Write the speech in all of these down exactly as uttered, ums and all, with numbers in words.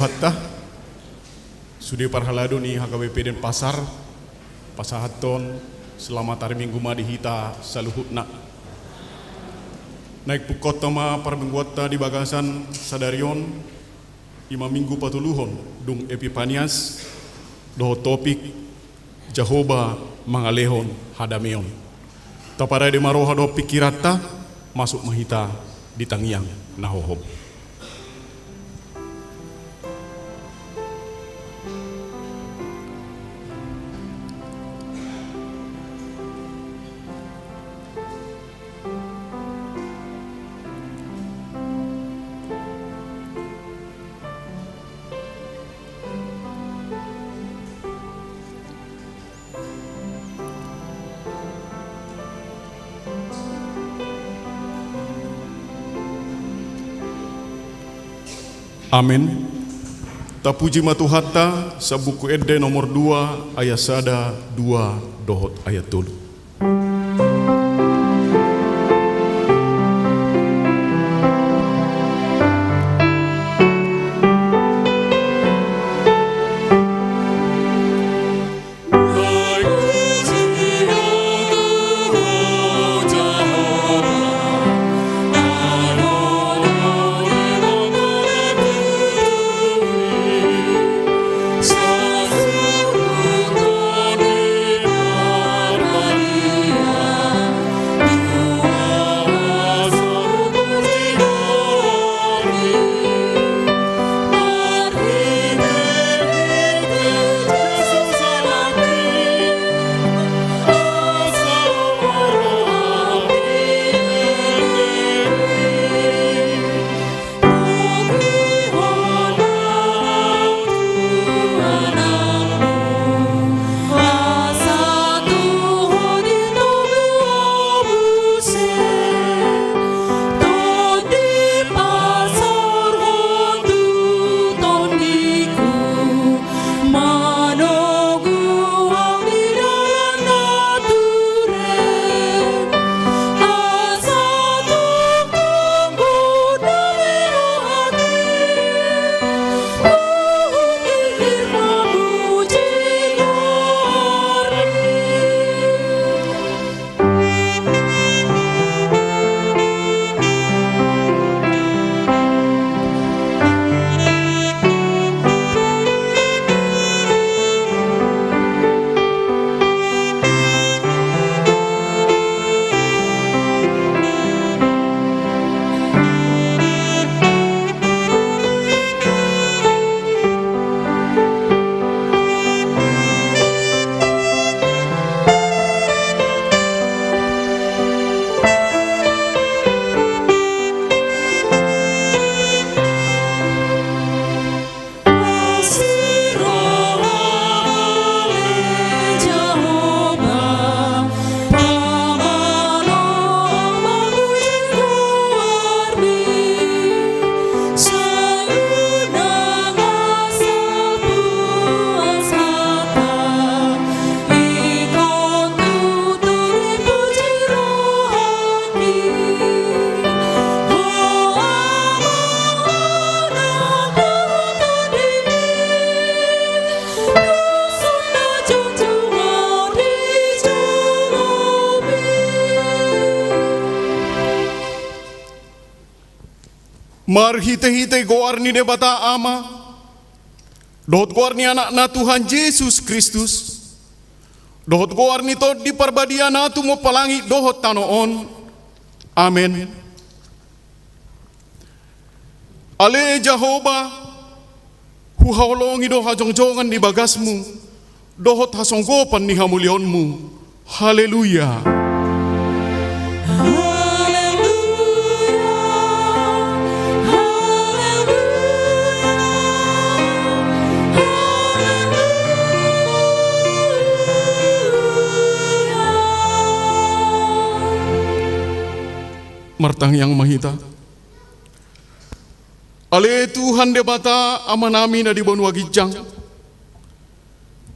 Hata, sude parhalado ni H K B P Denpasar, pasahathon selamat hari Minggu ma di hita saluhutna. Naeng pungkaonta ma parmingguonta di bagasan sadari on, i ma Minggu patoluhon dung Epipanias, dohot topik Jahowa mangalehon hadameon. Taparade ma roha dohot pingkiranta, masuk ma hita di tangiang na hohom. Amen. Tapuji ma Tuhanta, Sabbuku Ende nomor dua, ayat sada, dua, dohot ayat tolu. Marhitehite goar ni Debata Ama, dohot goar ni Anakna Tuhan Jesus Kristus, dohot goar ni Tondi Parbadia na tumompa langit dohot tano on. Amen. Ale Jahowa, huhaholongi do hajongjongan ni bagasmu dohot hasonggopan ni hamuliaonmu. Haleluya. Haleluya, haleluya, haleluya. Martangiang ma hita. Ale Tuhan Debata Amanami na di banua ginjang,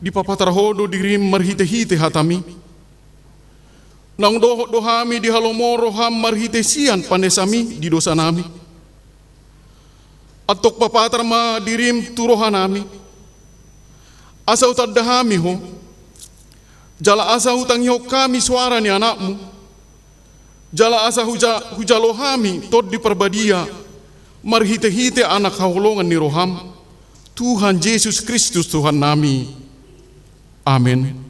dipapatar Ho do dirim marhitehite hatami. Naung dohot do hami di halomo roham marhite sian panesami di dosanami. Antong papatar ma dirim tu rohanami, asa hutanda hami Ho, jala asa hutangihon hami soara ni Anakmu, jala asa huja-, hujalo hami Tondi Parbadia marhitehite Anak haholongan ni roham, Tuhan Jesus Kristus Tuhannami. Amen.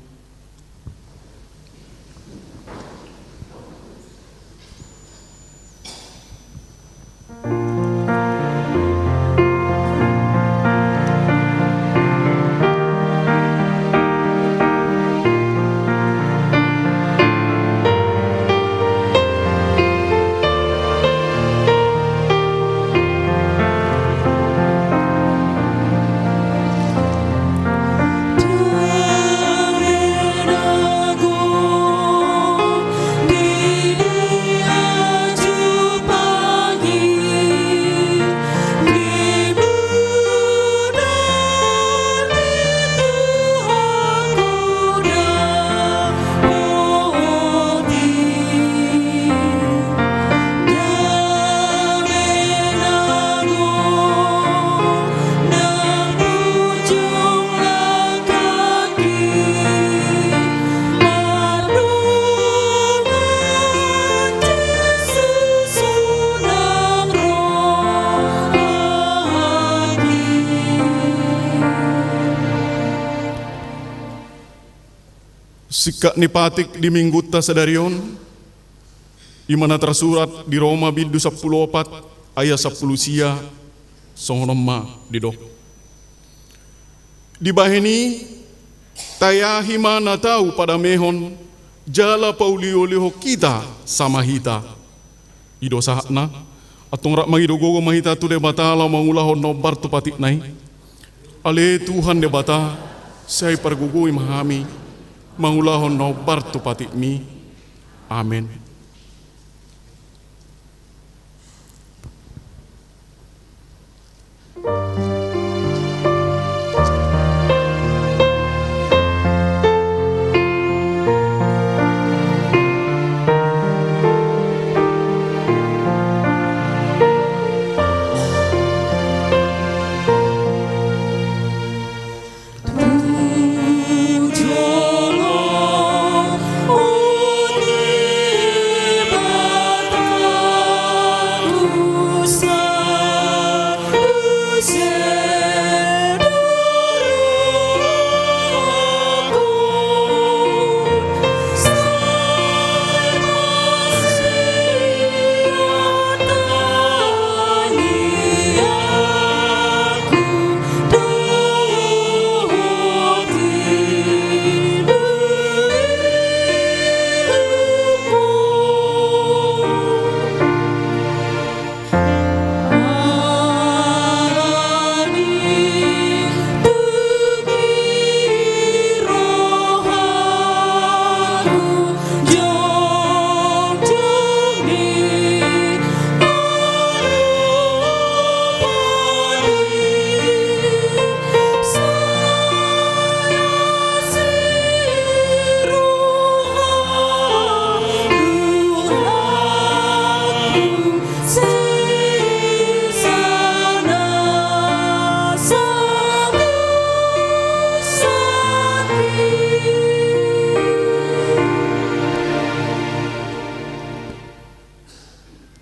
Singkat ni patik di minggunta sadari on, i ma na tarsurat di Roma bindu sampulu opat ayat sampulu sia, songon on ma didok. Dibahen i, taeahi ma na tau padamehon, jala pauliulihon hita sama hita. I do sahatna, antong rap mangido gogo ma hita tu Debata laho mangulahon na hombar tu patikna i. Ale Tuhan Debata, sai pargogoi ma hami, mangulahon na hombar tu patikmi. Amen.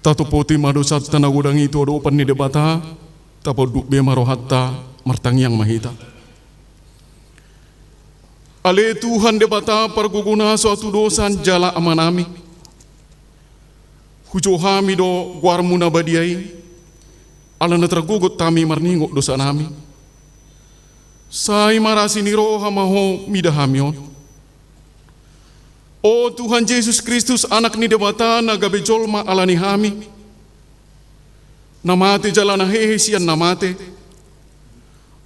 Tatopoti ma dosanta na godang i tu adopan ni Debata, tapunduk be ma rohanta, martangiang ma hita. Ale Tuhan Debata pargogo na so hatudosan jala Amanami, hujou hami do goarmu na badia i, ala na targogot hami marningot dosanami. Sai marasi ni roha ma Ho mida hami on. O Tuhan Jesus Kristus, Anak ni Debata na gabe jolma ala ni hami, na mate jala na hehe sian na mate,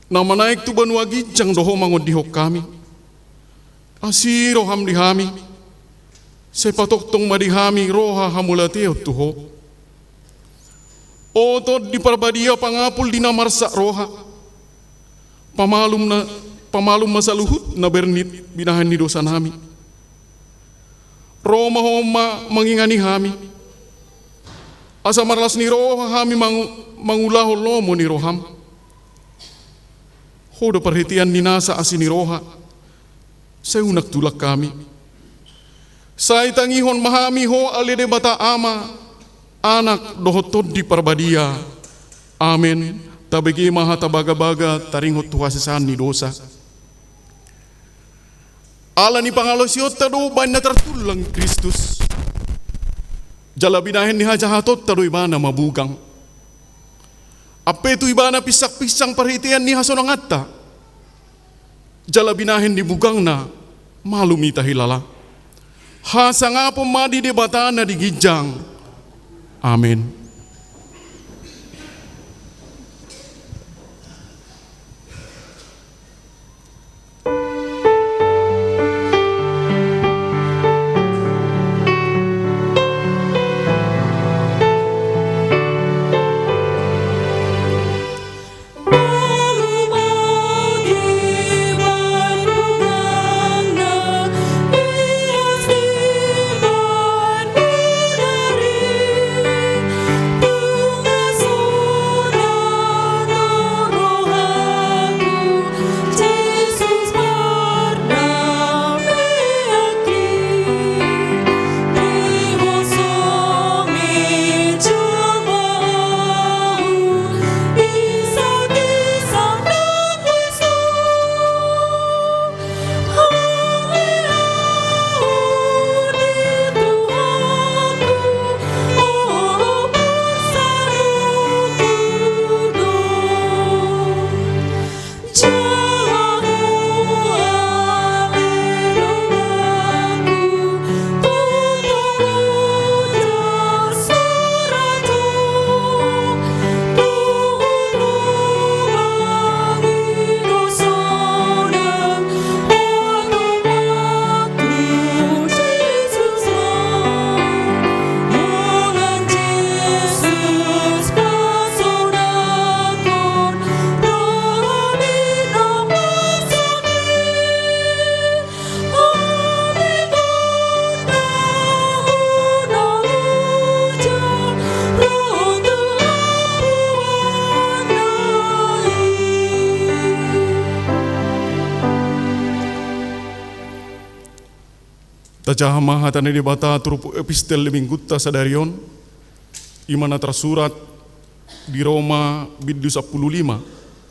na manaek tu banua ginjang do Ho mangondihon hami. Asi roham di hami, sai patongtong ma di hami roha hamauliateon tu Ho. O Tondi Parbadia, pangapul di na marsak roha, pamalum na, pamalum ma saluhut na bernit binahen ni dosanami. Ro ma Ho ma mangingani hami. Asa marlas ni roha hami mangu-, mangulahon lomo ni roham. Ho do parhitean ni nasa asi ni roha, sai unang tulang hami. Sai tangihon ma hami ho ale Debata Ama, Anak dohot Tondi Parbadia. Amen. Tabege ma hata bagabaga taringot tu hasesaan ni dosa. Ala ni pangalaosionta do baen na tartullang Kristus. Jala binahen ni hajahatonta do ibana mabugang. Ampe tu ibana pinsangpinsang parhitean ni hasonanganta. Jala binahen ni bugangna malum hita hilala. Hasangapon ma di Debata na di ginjang. Amen. Tajaha ma hata ni Debata turpuk epistel di minggunta sadari on, i ma na tarsurat di Roma bindu sampulu lima,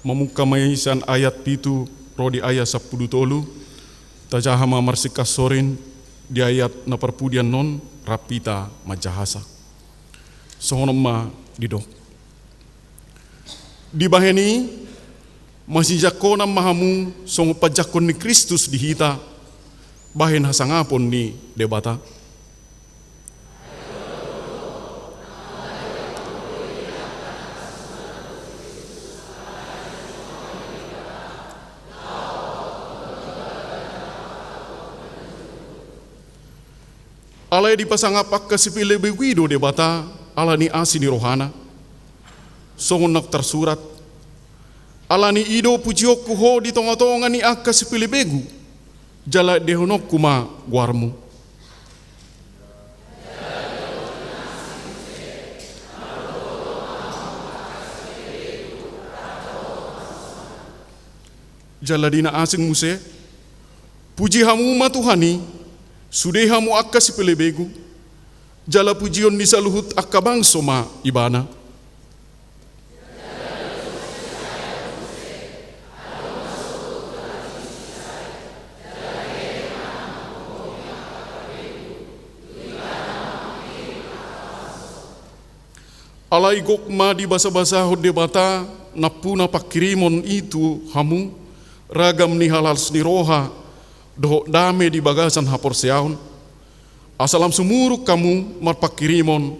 mamungka ma i sian ayat pitu ro di ayat sampulu tolu. Tajaha ma marsingkassoring di ayat na parpudi annon, rap hita manjahasa. Songon on ma didok. Dibahen i, masijangkonan ma hamu songon panjangkon ni Kristus di hita, bahen hasangapon ni Debata. Alai dipasangap angka sipelebegu i do Debata, ala ni asi ni rohana. Songon na tarsurat, ala ni i do pujionku ho di tongatonga ni angka sipelebegu, jala endehononku ma goarmu. Jala di na asing muse, puji hamu ma Tuhan i, sude hamu angka sipelebegu, jala pujion ni saluhut angka bangso ma Ibana. Alai gok ma dibasabasahon Debata nampuna pangkirimon i tu hamu, ragam ni halalas ni roha dohot dame di bagasan haporseaon, asa lam sumurung hamu marpangkirimon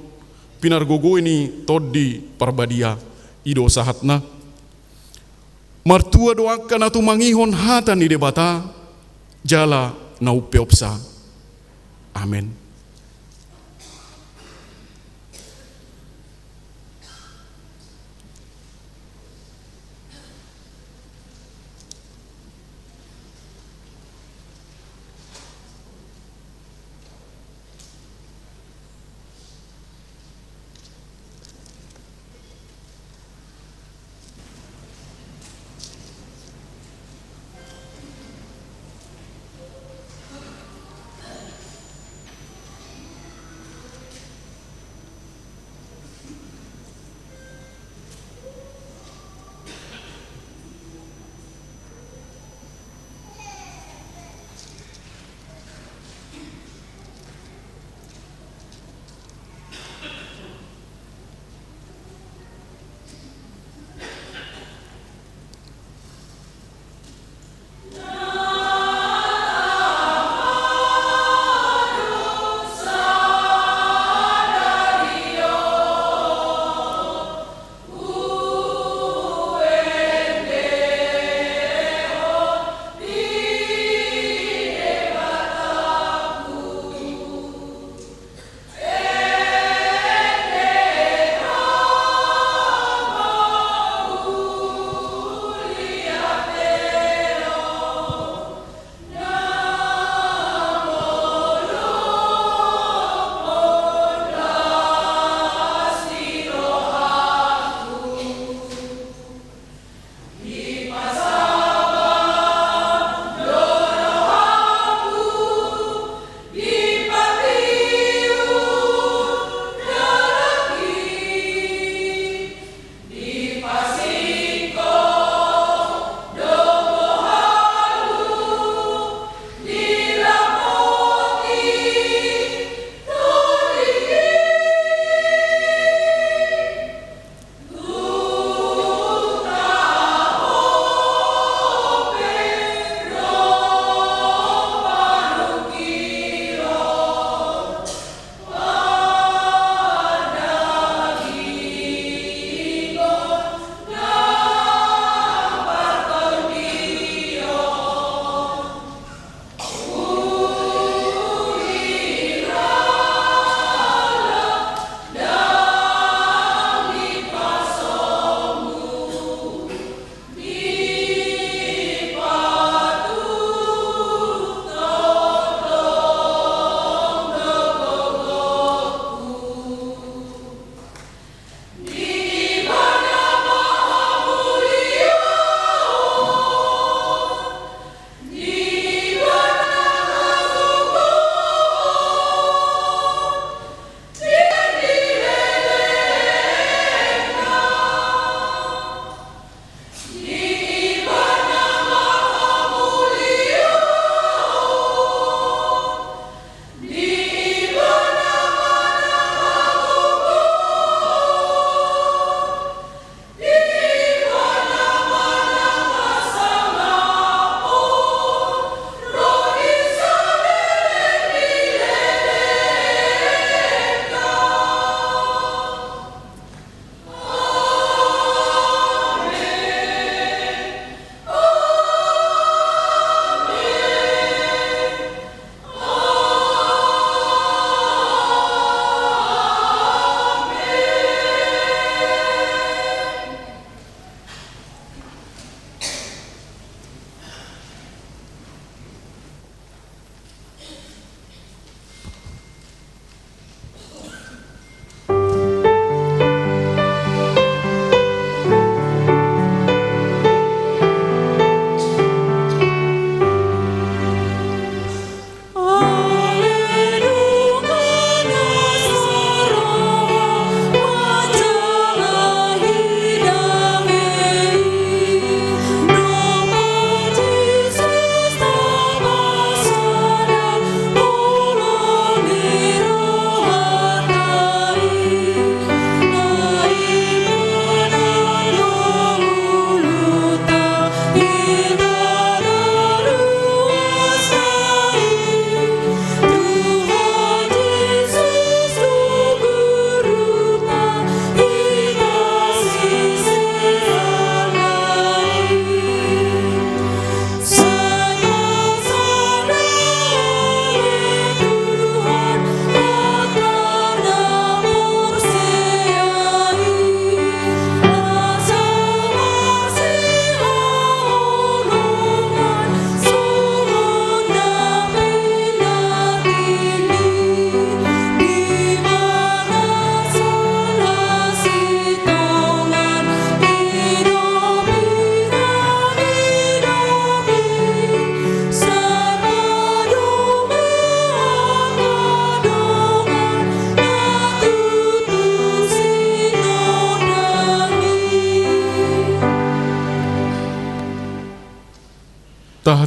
pinargogoi ni Tondi Parbadia. I do sahatna. Martua do angka na tumangihon hata ni Debata jala na umpeopsa. Amen.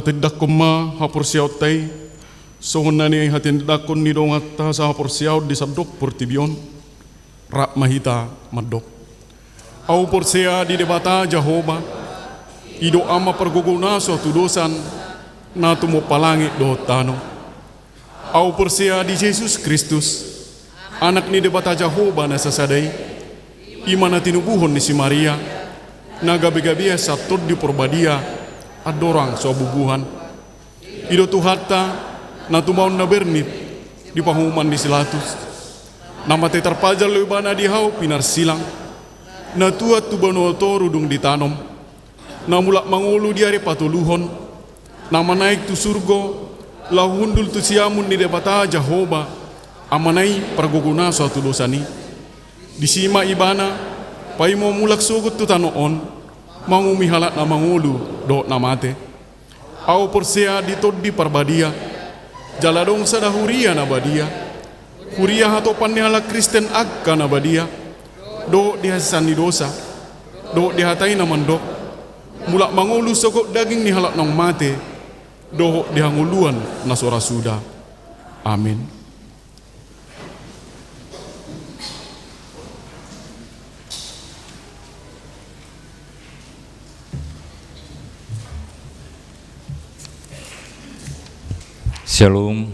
Tindanghon ma haporseaonta i, songon na nihatindanghon ni donganta sahaporseaon di sandok portibi on. Rap ma hita mandok. Ahu porsea di Debata Jahowa, i do Ama pargogo na so hatudosan, na tumompa langit dohot tano. Ahu porsea di Jesus Kristus, Anak ni Debata Jahowa na sasada i, i ma na tinubuhon ni si Maria, na gabe-gabean sian Tondi Porbadia, andorang so habubuhan. I do Tuhanta, na tumaon na bernit di pahuman ni si Latus, na mate tarpajal do Ibana di hau pinarsilang, na tuat tu banua toru dung ditanom, na mulak mangolu di ari patoluhon, na manaek tu surgo, laho hundul tu siamun ni Debata Jahowa, Amana i pargogo na so hatudosan i. Disi ma Ibana paima mulak sogot tu tano on, manguhumi halak na mangolu dohot na mate. Ahu porsea di Tondi Parbadia, jala adong sada huria na badia, huria hatopan ni halak Kristen angka na badia, dohot di hasesaan ni dosa, dohot di hata i na mandok, mulak mangolu sogot daging ni halak naung mate, dohot di hangoluan na so ra suda. Amin. Shalom.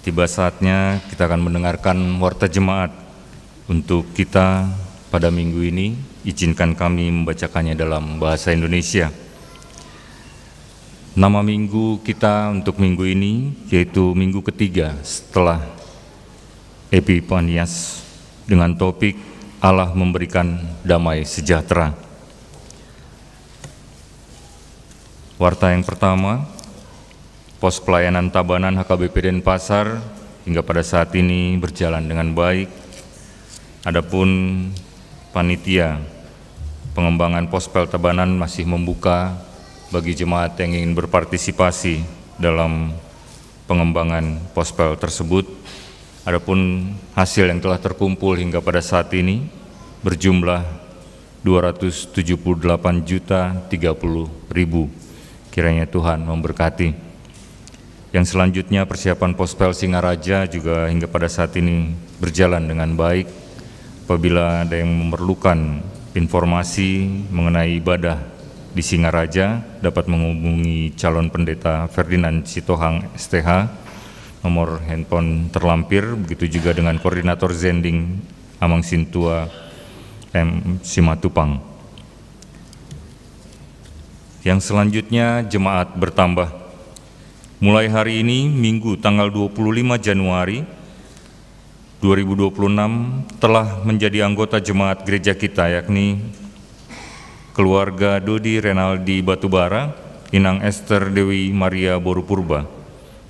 Tiba saatnya kita akan mendengarkan warta jemaat. Untuk kita pada minggu ini, izinkan kami membacakannya dalam bahasa Indonesia. Nama minggu kita untuk minggu ini yaitu minggu ketiga setelah Epipanias, dengan topik Allah memberikan damai sejahtera. Warta yang pertama, pos pelayanan Tabanan H K B P Denpasar hingga pada saat ini berjalan dengan baik. Adapun panitia pengembangan pospel Tabanan masih membuka bagi jemaat yang ingin berpartisipasi dalam pengembangan pospel tersebut. Adapun hasil yang telah terkumpul hingga pada saat ini berjumlah dua ratus tujuh puluh delapan juta tiga puluh ribu. Kiranya Tuhan memberkati. Yang selanjutnya, persiapan pospel Singaraja juga hingga pada saat ini berjalan dengan baik. Apabila ada yang memerlukan informasi mengenai ibadah di Singaraja, dapat menghubungi calon pendeta Ferdinand Sitohang, S T H, nomor handphone terlampir, begitu juga dengan koordinator Zending, Amang Sintua M Simatupang. Yang selanjutnya, jemaat bertambah. Mulai hari ini, Minggu tanggal dua puluh lima Januari dua ribu dua puluh enam, telah menjadi anggota jemaat gereja kita, yakni keluarga Dodi Renaldi Batubara, Inang Esther Dewi Maria Boru Purba.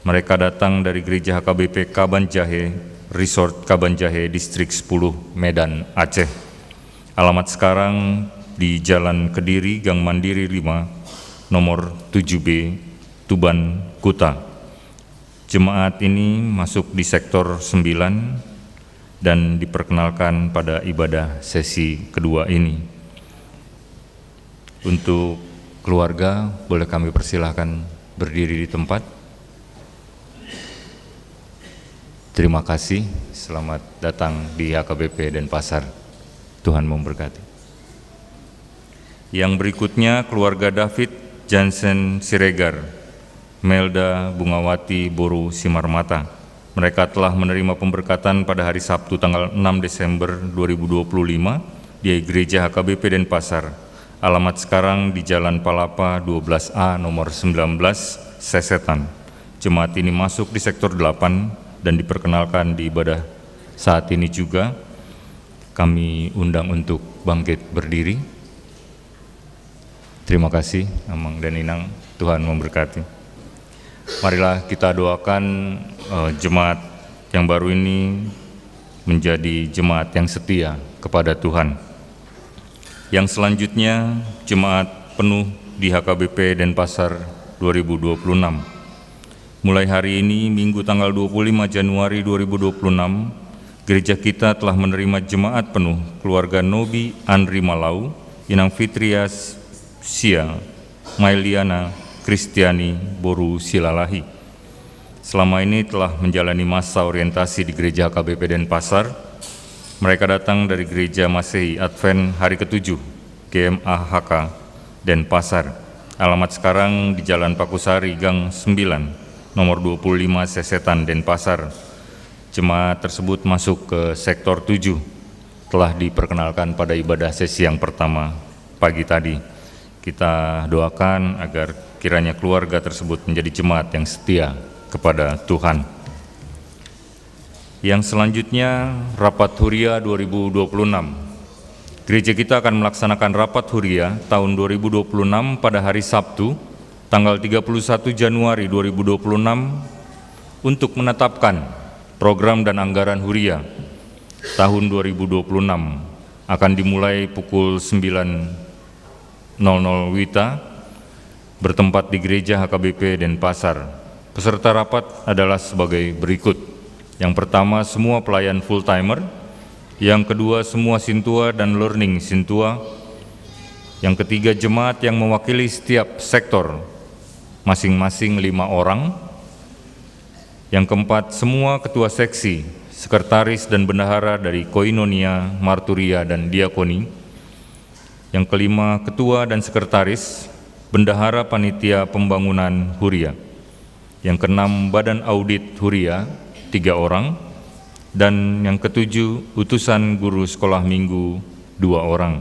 Mereka datang dari gereja H K B P Kabanjahe, Resort Kabanjahe, Distrik sepuluh, Medan, Aceh. Alamat sekarang di Jalan Kediri, Gang Mandiri lima, nomor tujuh B, Tuban, Kuta. Jemaat ini masuk di sektor sembilan dan diperkenalkan pada ibadah sesi kedua ini. Untuk keluarga, boleh kami persilahkan berdiri di tempat. Terima kasih, selamat datang di H K B P Denpasar. Tuhan memberkati. Yang berikutnya, keluarga David Jansen Siregar, Melda Bungawati Boru Simarmata. Mereka telah menerima pemberkatan pada hari Sabtu, tanggal enam Desember dua ribu dua puluh lima, di Gereja H K B P Denpasar. Alamat sekarang di Jalan Palapa dua belas A, nomor sembilan belas, Sesetan. Jemaat ini masuk di sektor delapan dan diperkenalkan di ibadah saat ini juga. Kami undang untuk bangkit berdiri. Terima kasih, Amang dan Inang. Tuhan memberkati. Marilah kita doakan, eh, jemaat yang baru ini menjadi jemaat yang setia kepada Tuhan. Yang selanjutnya, jemaat penuh di H K B P Denpasar dua ribu dua puluh enam. Mulai hari ini, Minggu tanggal dua puluh lima Januari dua ribu dua puluh enam, gereja kita telah menerima jemaat penuh keluarga Nobi Andri Malau, Inang Fitria Sia, Mailiana Kristiani boru Silalahi. Selama ini telah menjalani masa orientasi di Gereja H K B P Denpasar. Mereka datang dari Gereja Masehi Advent Hari Ketujuh, G M A H K, Denpasar. Alamat sekarang di Jalan Pakusari, Gang sembilan, nomor dua puluh lima, Sesetan, Denpasar. Jemaat tersebut masuk ke sektor tujuh, telah diperkenalkan pada ibadah sesi yang pertama pagi tadi. Kita doakan agar kiranya keluarga tersebut menjadi jemaat yang setia kepada Tuhan. Yang selanjutnya, Rapat Huria dua ribu dua puluh enam. Gereja kita akan melaksanakan Rapat Huria tahun dua ribu dua puluh enam pada hari Sabtu, tanggal tiga puluh satu Januari dua ribu dua puluh enam, untuk menetapkan program dan anggaran Huria tahun dua ribu dua puluh enam. Akan dimulai pukul sembilan nol nol WITA, bertempat di Gereja H K B P Denpasar. Peserta rapat adalah sebagai berikut. Yang pertama, semua pelayan full timer. Yang kedua, semua sintua dan learning sintua. Yang ketiga, jemaat yang mewakili setiap sektor, masing-masing lima orang. Yang keempat, semua ketua seksi, sekretaris, dan bendahara dari Koinonia, Marturia, dan Diakoni. Yang kelima, ketua dan sekretaris, bendahara panitia pembangunan Huria. Yang keenam, badan audit Huria, tiga orang. Dan yang ketujuh, utusan guru sekolah minggu, dua orang.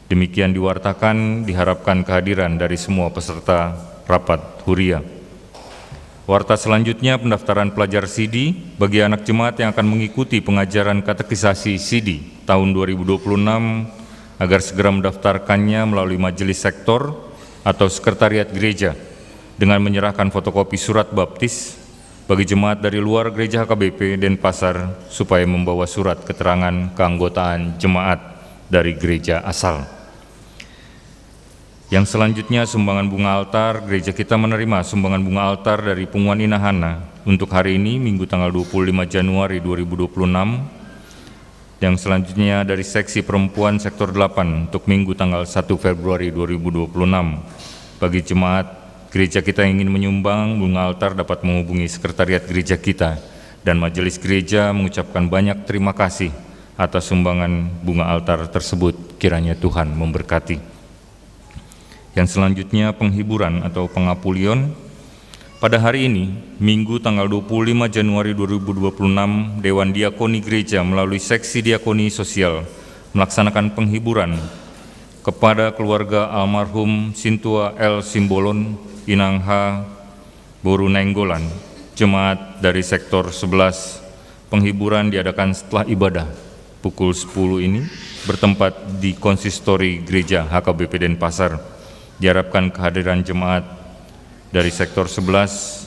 Demikian diwartakan, diharapkan kehadiran dari semua peserta rapat Huria. Warta selanjutnya, pendaftaran pelajar sidi bagi anak jemaat yang akan mengikuti pengajaran katekisasi sidi tahun dua ribu dua puluh enam, agar segera mendaftarkannya melalui majelis sektor atau sekretariat gereja dengan menyerahkan fotokopi surat baptis. Bagi jemaat dari luar Gereja H K B P Denpasar, supaya membawa surat keterangan keanggotaan jemaat dari gereja asal. Yang selanjutnya, sumbangan bunga altar. Gereja kita menerima sumbangan bunga altar dari Punguan Inahana untuk hari ini, Minggu tanggal dua puluh lima Januari dua ribu dua puluh enam. Yang selanjutnya dari seksi perempuan sektor delapan untuk Minggu tanggal satu Februari dua ribu dua puluh enam. Bagi jemaat gereja kita yang ingin menyumbang bunga altar, dapat menghubungi sekretariat gereja kita, dan majelis gereja mengucapkan banyak terima kasih atas sumbangan bunga altar tersebut. Kiranya Tuhan memberkati. Yang selanjutnya, penghiburan atau pangapulion. Pada hari ini, Minggu tanggal dua puluh lima Januari dua ribu dua puluh enam, Dewan Diakoni Gereja melalui Seksi Diakoni Sosial melaksanakan penghiburan kepada keluarga almarhum Sintua L Simbolon, Inang H Boru Nainggolan, jemaat dari sektor sebelas. Penghiburan diadakan setelah ibadah pukul sepuluh ini, bertempat di Konsistori Gereja H K B P Denpasar. Diharapkan kehadiran jemaat dari sektor sebelas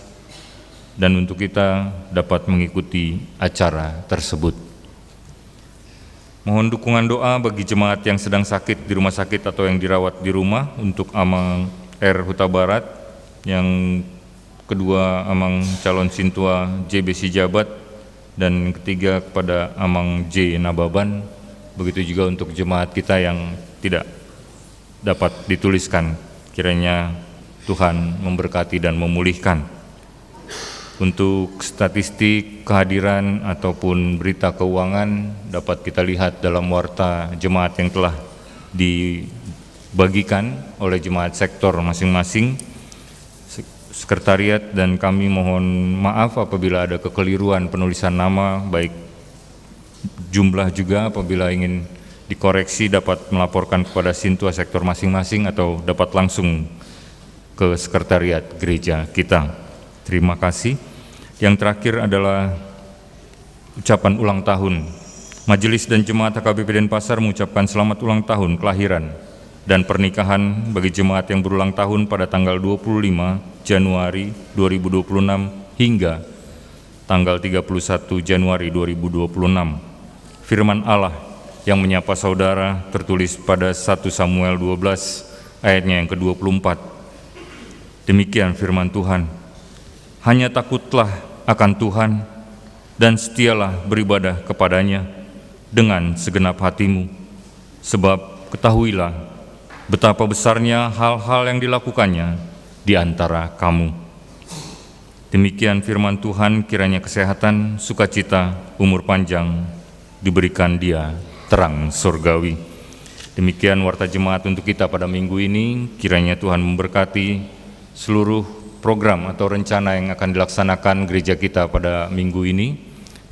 dan untuk kita dapat mengikuti acara tersebut. Mohon dukungan doa bagi jemaat yang sedang sakit di rumah sakit atau yang dirawat di rumah, untuk Amang R Huta Barat, yang kedua Amang calon Sintua J B Sijabat, dan ketiga kepada Amang J Nababan. Begitu juga untuk jemaat kita yang tidak dapat dituliskan. Kiranya Tuhan memberkati dan memulihkan. Untuk statistik kehadiran ataupun berita keuangan dapat kita lihat dalam warta jemaat yang telah dibagikan oleh jemaat sektor masing-masing. Sek-, sekretariat dan kami mohon maaf apabila ada kekeliruan penulisan nama, baik jumlah juga, apabila ingin dikoreksi dapat melaporkan kepada sintua sektor masing-masing atau dapat langsung ke sekretariat gereja kita. Terima kasih. Yang terakhir adalah ucapan ulang tahun. Majelis dan jemaat H K B P Denpasar mengucapkan selamat ulang tahun kelahiran dan pernikahan bagi jemaat yang berulang tahun pada tanggal dua puluh lima Januari dua ribu dua puluh enam hingga tanggal tiga puluh satu Januari dua ribu dua puluh enam. Firman Allah yang menyapa saudara tertulis pada satu Samuel dua belas ayatnya yang kedua puluh empat. Demikian firman Tuhan, "Hanya takutlah akan Tuhan dan setialah beribadah kepada-Nya dengan segenap hatimu. Sebab ketahuilah Betapa besarnya hal-hal yang dilakukannya di antara kamu. Demikian firman Tuhan, kiranya kesehatan, sukacita, umur panjang diberikan Dia, terang surgawi. Demikian warta jemaat untuk kita pada minggu ini. Kiranya Tuhan memberkati seluruh program atau rencana yang akan dilaksanakan gereja kita pada minggu ini.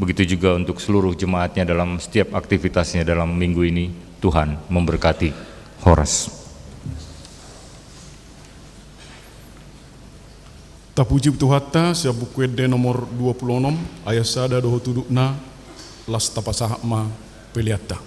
Begitu juga untuk seluruh jemaatnya dalam setiap aktivitasnya dalam minggu ini. Tuhan memberkati. Horas. Tapuji Tuhanta, sian Buku Ende nomor dua pulu onom, ayat sada dohot udutna, laos tapasahat ma peleanta.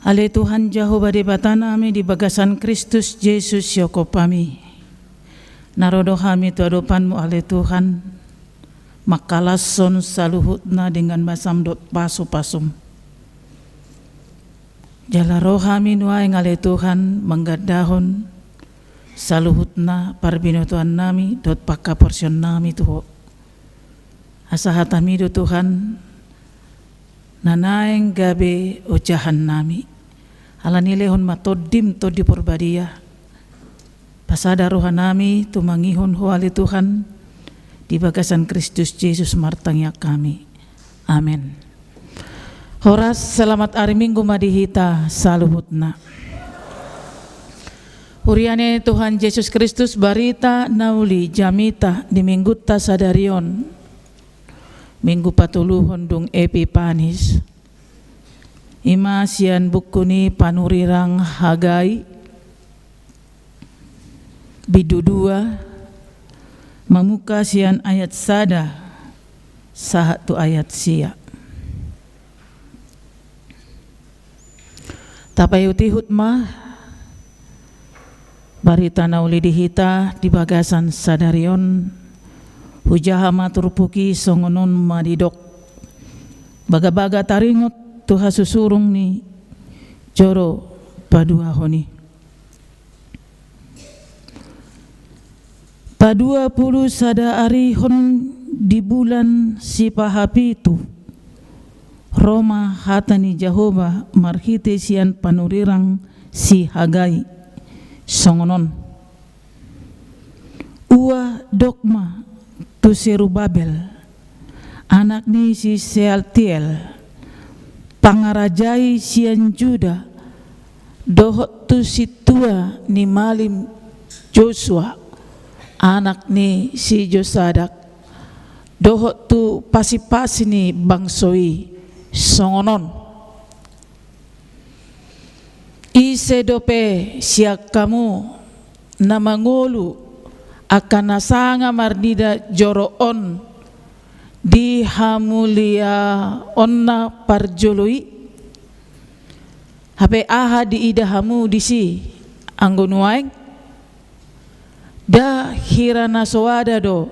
Ale Tuhan Jahowa Debata nami, di bagasan Kristus Jesus Jakob nami, na ro do hami tu adopanmu, ale Tuhan, mangkalashon saluhutna dengan basam dohot pasupasum. Jala ro hami nuaeng, ale Tuhan, manggandahon saluhutna parbinotoan nami dohot panghaporseaon nami tu Ho. Asa hataMi do, Tuhan, na naeng gabe ojahan nami. Alani i lehon ma TondiM, Tondi Porbadia, pasada roha nami tumangihon Ho, ale Tuhan, di bagasan Kristus Jesus martangiang hami. Amen. Horas, selamat ari Minggu ma di hita saluhutna. Huria ni Tuhan Jesus Kristus, barita na uli jamita di Minggunta sadari on, Minggu patoluhon dung Epipanis, i ma sian buku ni panurirang Hagai, bindu dua, mamungka sian ayat sada sahat tu ayat sia. Tapaihutihut ma barita na uli di hita di bagasan sadari on. Hujaha ma turpuk i, songon on ma didok: Bagabaga taringot tu hasusurung ni joro paduahon i. Paduapulu sada arihon di bulan sipahapitu, ro ma hata ni Jahowa marhite sian panurirang si Hagai, songon on: Ua dok ma tu Serubabel, anak ni si Sealtiel, pangarajai sian Juda, dohot tu sintua ni malim Josua, anak ni si Josadak, dohot tu pasipasi ni bangso i, songon on: Ise dope sian hamu na mangolu angka na sanga marnida joro on di hamuliaonna parjolo i? Hape aha diida hamu disi anggo nuaeng? Nda hira na soada do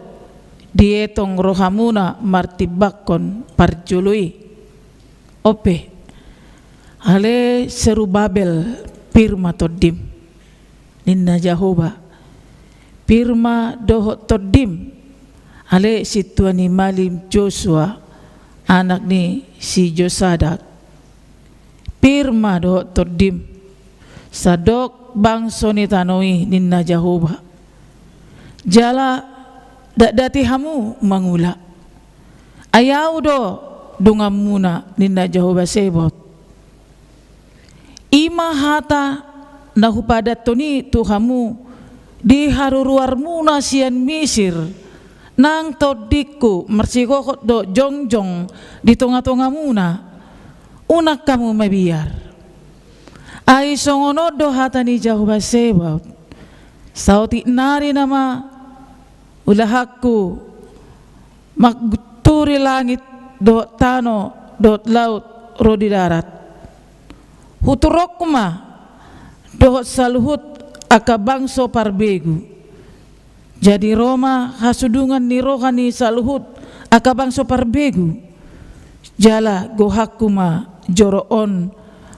dietong rohamuna martimbangkon parjolo i? On pe, ale Serubabel, pir ma tondim, ninna Jahowa. Pir ma dohot tondim, ale sintua ni malim Josua, anak ni si Josadak. Pir ma dohot tondim, sandok bangso ni tano i, ninna Jahowa. Jala dakdati hamu mangula. Ai Ahu do donganmuna, ninna Jahowa Sebaot. I ma hata na hupadathon i tu hamu di haruruarmuna sian Misir, nang tondingku marsihohot dohot jongjong di tongatongamuna. Unang hamu mabiar. Ai songon on do hata ni Jahowa Sebaot: Saotik nari nama ulahanku mangunturi langit dohot tano dohot laut ro di darat. Huturonku ma dohot saluhut angka bangso parbegu. Jadi ro ma hasudungan ni roha ni saluhut angka bangso parbegu. Jala gohanku ma joro on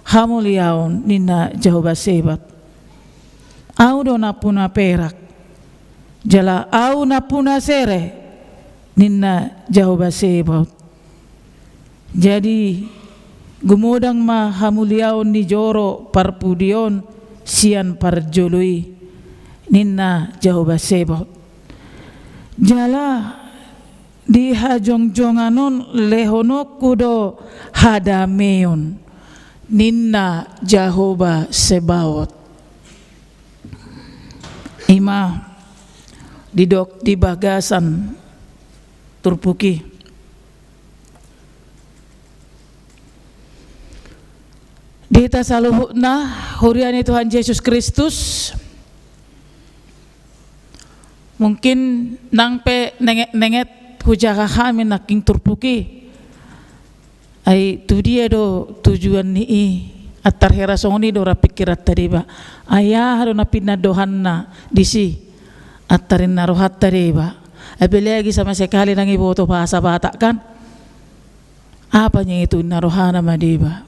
hamuliaon, ninna Jahowa Sebaot. Ahu do nampuna perak, jala Ahu nampuna sere, ninna Jahowa Sebaot. Jadi gumodang ma hamuliaon ni joro parpudi on sian parjolo i, ninna Jahowa Sebaot. Jala di hajongjongan on lehononku do hadameon, ninna Jahowa Sebaot. I ma didok di bagasan turpuk i. Di hita saluhutna, huria ni Tuhan Jesus Kristus, mungkin nang pe nengetnenget hujaha hami nangkin turpuk i. Ai tu dia do tujuan ni i? Antar hera songon i do ra pikiranta deba. Ai aha do na pinandohanna disi? Antar inna rohanta deba. Apalagi sama sekali ndang iboto bahasa Batak kan? Apa nya itu inna rohana ma deba.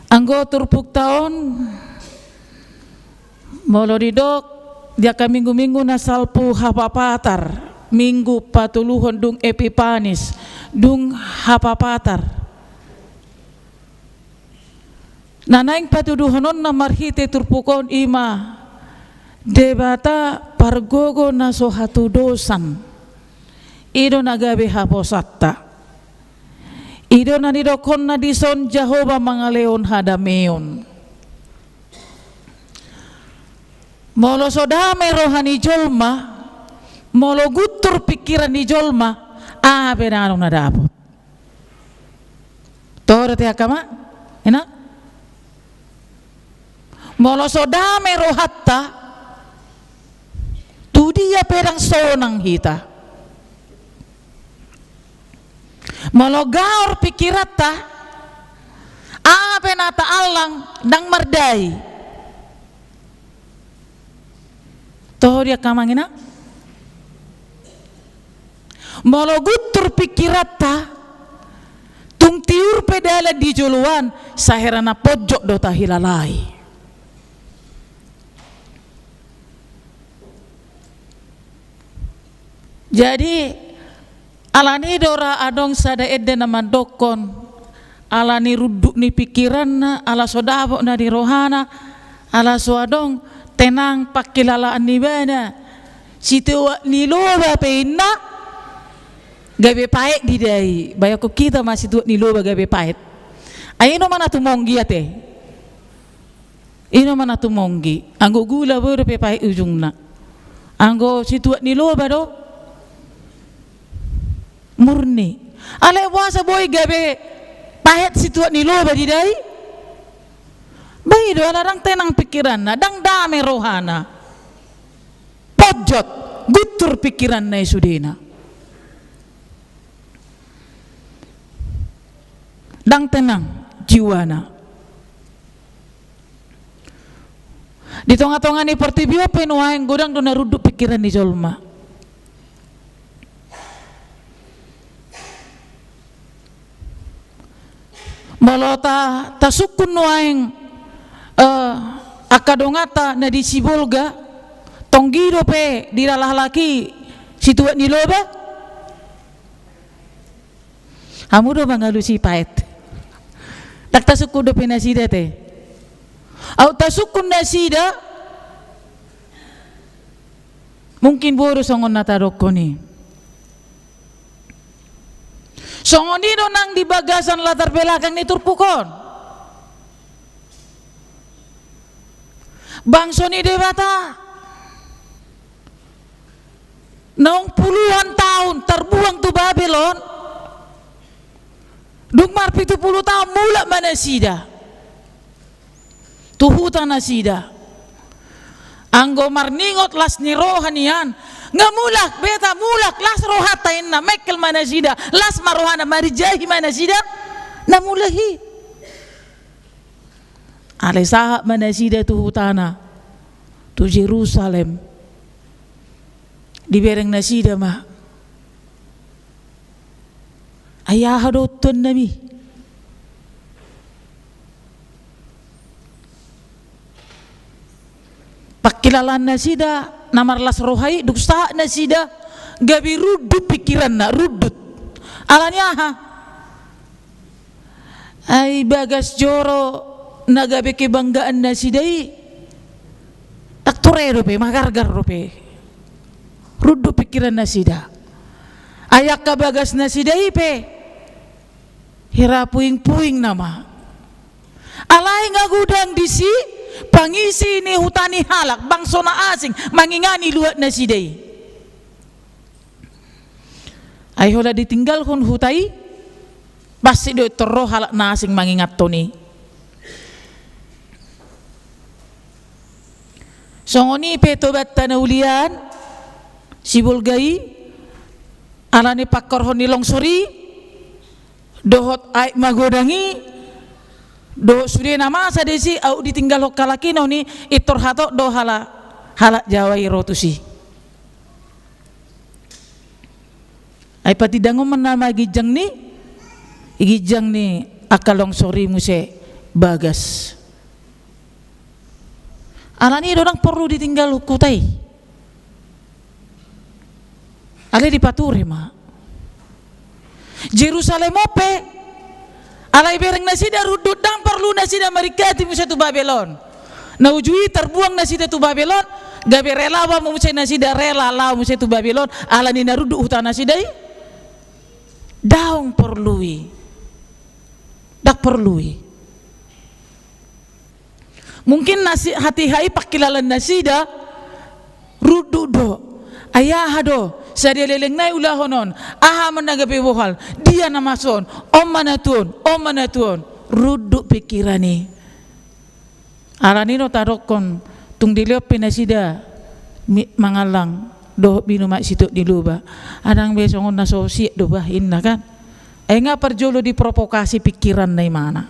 Anggo turpukta on, molo didok di angka minggu-minggu na salpu hapapatar, minggu patoluhon dung Epipanis, dung hapapatar. Na naeng patuduhononna marhite turpuk on i ma Debata pargogo na so hatudosan. I do na gabe haposanta. I do na nidokhonna dison Jahowa mangalehon hadameon. Molo so dame roha ni jolma, molo guntur pikiran ni jolma, aha pe ndang adong na dapot. Toho do te angka amang inang? Molo so dame rohanta, tu dia pe ndang sonang hita. Molo gaor pikiranta, aha pe na taallang ndang mardai. Toho do angka amang inang? Molo guntur pikiranta, tung tiur pe dalan di joloan, sai hera na ponjot do tahilalai. Jadi, alani do ra adong sada ende na mandokkon, alani runduk ni pikiranna, ala so dapot na di rohana, ala so adong tenang pangkilalaan ni ibana. Situak ni loba pe inna gabe paet didai. Bayangkon hita ma situak ni loba gabe paet. Ai i nama na tumonggi ate. I nama na tumonggi. Anggo gula boi dope paet ujungna. Anggo situak ni loba do murni. Alai boasa boi gabe paet situak ni loba didai? Ba i do ala ndang tenang pikiranna, ndang dame rohana. Ponjot, guntur pikiranna i sudena. Ndang tenang jiwana. Di tonga-tonga ni portibi on pe nuaeng godang do na runduk pikiran ni jolma. Molo ta, tasungkun nuaeng, eh, angka donganta na di Sibolga, tonggi dope dilahalaki situak ni loba? Hamu do mangalusi paet. Ndang tasungkun dope nasida te. Aut tasungkun nasida, mungkin boi do songon na tadokkon i. Songon i do nang di bagasan latar belakang ni turpuk on. Bangso ni Debata naung puluhan taon tarbuang tu Babel on, dung marpitu pulu taon mulak ma nasida tu huta nasida. Anggo marningot las ni roha nian, nga mulak, beta mulak, las rohanta inna, mengkel ma nasida, las ma rohana, marinjahi ma nasida na mulak i. Alai sahat ma nasida tu hutana, tu Jerusalem. Dibereng nasida ma, ai aha do tuannami? Pangkilalaan nasida na marlas roha i, dung sahat nasida, gabe rundut pikiranna, rundut. Alani aha? Ai bagas joro na gabe kebanggaan nasida i, ndang ture dope, magargar dope. Rundut pikiran nasida. Ai angka bagas nasida i pe hira puing-puing nama. Alai nga godang disi pangisi ni huta ni halak, bangso na asing, mangingani luat nasida i. Ai holan ditinggalhon huta i, pansik do i tor ro halak na asing mangingathon i. Songon i pe tobanta na ulian, Sibolga i, alani pangkorhon ni longsor i, dohot aek magodang i, dohot sude na masa disi, aut ditinggalhon halak i, na on i, pintor hatop do halak, halak Jawa i ro tusi. Ai patindangon ma nama ginjang ni, ginjang ni angka longsor i muse bagas. Alani i do ndang porlu ditinggalhon huta i. Alai dipature ma. Jerusalem on pe, alai bereng nasida rundut, ndang porlu nasida maringkati muse tu Babel on. Na uju i tarbuang nasida tu Babel on, gabe rela ma muse nasida, rela laho muse tu Babel on, alani na rundut huta nasida i. Ndang porlu i. Ndang porlu i. Mungkin nasi-, hatiha i pangkilalaan nasida rundut do. Ai aha do sada lelengna i ulahonon? Aha ma na gabe bohal? Dia na mason? On ma na tuon, on ma na tuon. Rundut pingkiran i. Alani do tadokkon, tung dilehon pe nasida mi-, mangallang dohot minum aek sitio ni loba. Ai ndang be songon na so siat do bah, inna kan. Ai nga parjolo diprovokasi pingkiranna ibana.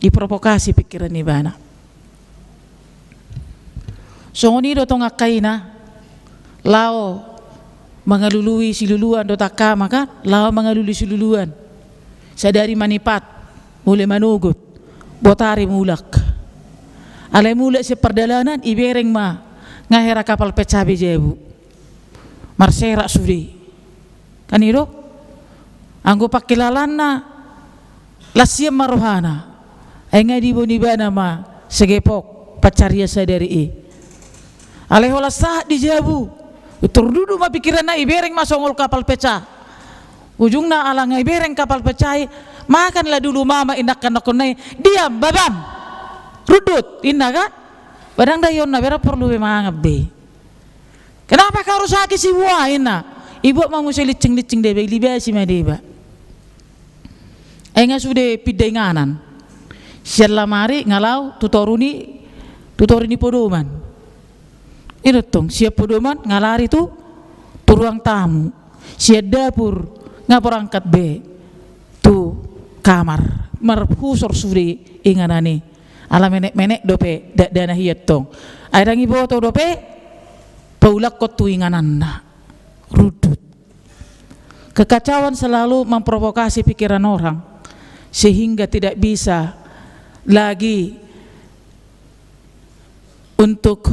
Diprovokasi pingkiran ibana. Songon i do tong angka ina, laho mangalului siluluan dohot angka ama kan, laho mangalului siluluan. Sadari manipat, mule manogot, botari mulak. Alai mulak sian pardalanan, ibereng ma, nga hera kapal pecah be jabu. Marserak sude. Kan i do? Anggo pangkilalaanna, las hian ma rohana. Ai nga diboan ibana ma segepok pansarian sadari i. Alai holan sahat di jabu, pintor rundut ma pingkiranna, ibereng ma songon kapal pecah. Ujungna ala nga ibereng kapal pecah i, makanlah dulu mama, inna angka anakkonna i, diam, babam. Rundut, inna kan? Padahal ndang ionna be, ndang porlu be mangan be. Kenapa kau rusaki si buah, inna. Ibuat ma muse lincing-lincing deba, ilibasi ma deba. Ai nga sude pinda inganan. Sian lamari nga laho tu toru ni, tu toru ni podoman. I do tong, sian podoman nga lari tu, tu ruang tamu. Sian dapur nga berangkat be tu kamar. Marhusor sude inganan i. Ala menek-menek dope dakdanak i antong. Ai ndang iboto dope paulakhon tu ingananna. Rundut. Kekacauan selalu memprovokasi pikiran orang sehingga tidak bisa lagi untuk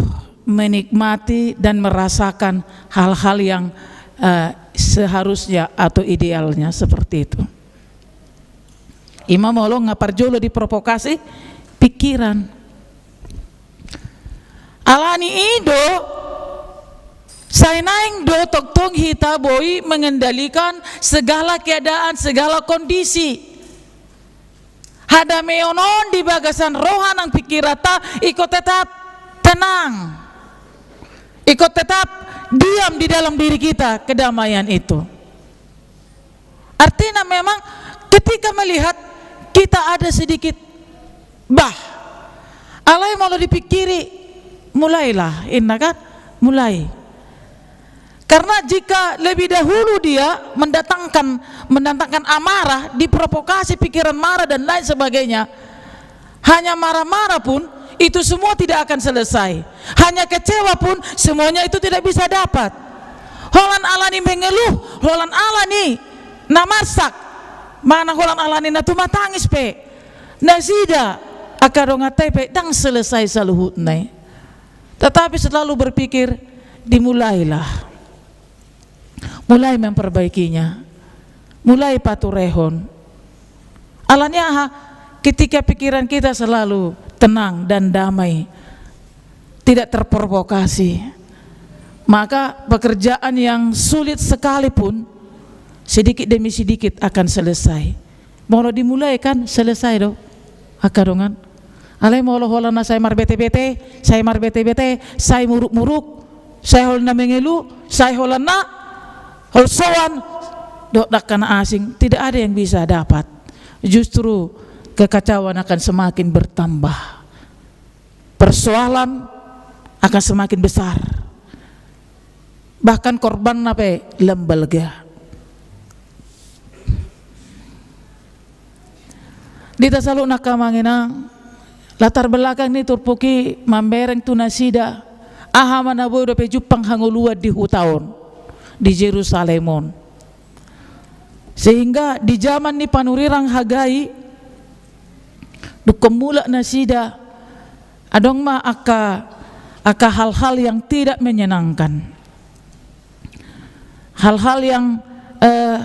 menikmati dan merasakan hal-hal yang, eh, seharusnya atau idealnya seperti itu. I ma molo nga parjolo diprovokasi pikiran. Alani i do, sai naeng do tongtong hita boi mengendalikan segala keadaan, segala kondisi. Hadameon on di bagasan roha nang pikiranta, ingkon tetap tenang. Ingkon tetap diam di dalam diri kita kedamaian itu. Artinya memang ketika melihat kita ada sedikit bah, alai molo dipikiri, mulailah, inna kan? Mulai. Karena jika lebih dahulu dia mendatangkan, mendatangkan amarah, diprovokasi pikiran marah dan lain sebagainya, hanya marah-marah pun, itu semua tidak akan selesai. Hanya kecewa pun, semuanya itu tidak bisa dapat. Holan alani mengeluh, holan alani na marsak, manang holan alani na tumatangis pe, nasida angka donganta i pe ndang selesai saluhutna i. Tetapi selalu berpikir, dimulailah. Mulai memperbaikinya. Mulai paturehon. Alani aha? Ketika pikiran kita selalu tenang dan damai, tidak terprovokasi, maka pekerjaan yang sulit sekalipun sedikit demi sedikit akan selesai. Molo dimulai kan selesai do, angka dongan. Alai molo holan na sai marbete-bete, sai marbete-bete, sai muruk-muruk, sai holan na mengeluh, sai holan na holsoan, dohot angka na asing, tidak ada yang bisa dapat. Justru kekacauan akan semakin bertambah. Persoalan akan semakin besar. Bahkan korbanna pe lam balga. Di hita saluhutna angka amang inang, latar belakang ni turpuk i mambereng tu nasida aha ma na boi dope jumpang hangoluan di huta on, di Jerusalem on. Sehingga di jaman ni panurirang Hagai, dungkon mulak nasida, adong ma angka, angka hal-hal yang tidak menyenangkan. Hal-hal yang, eh,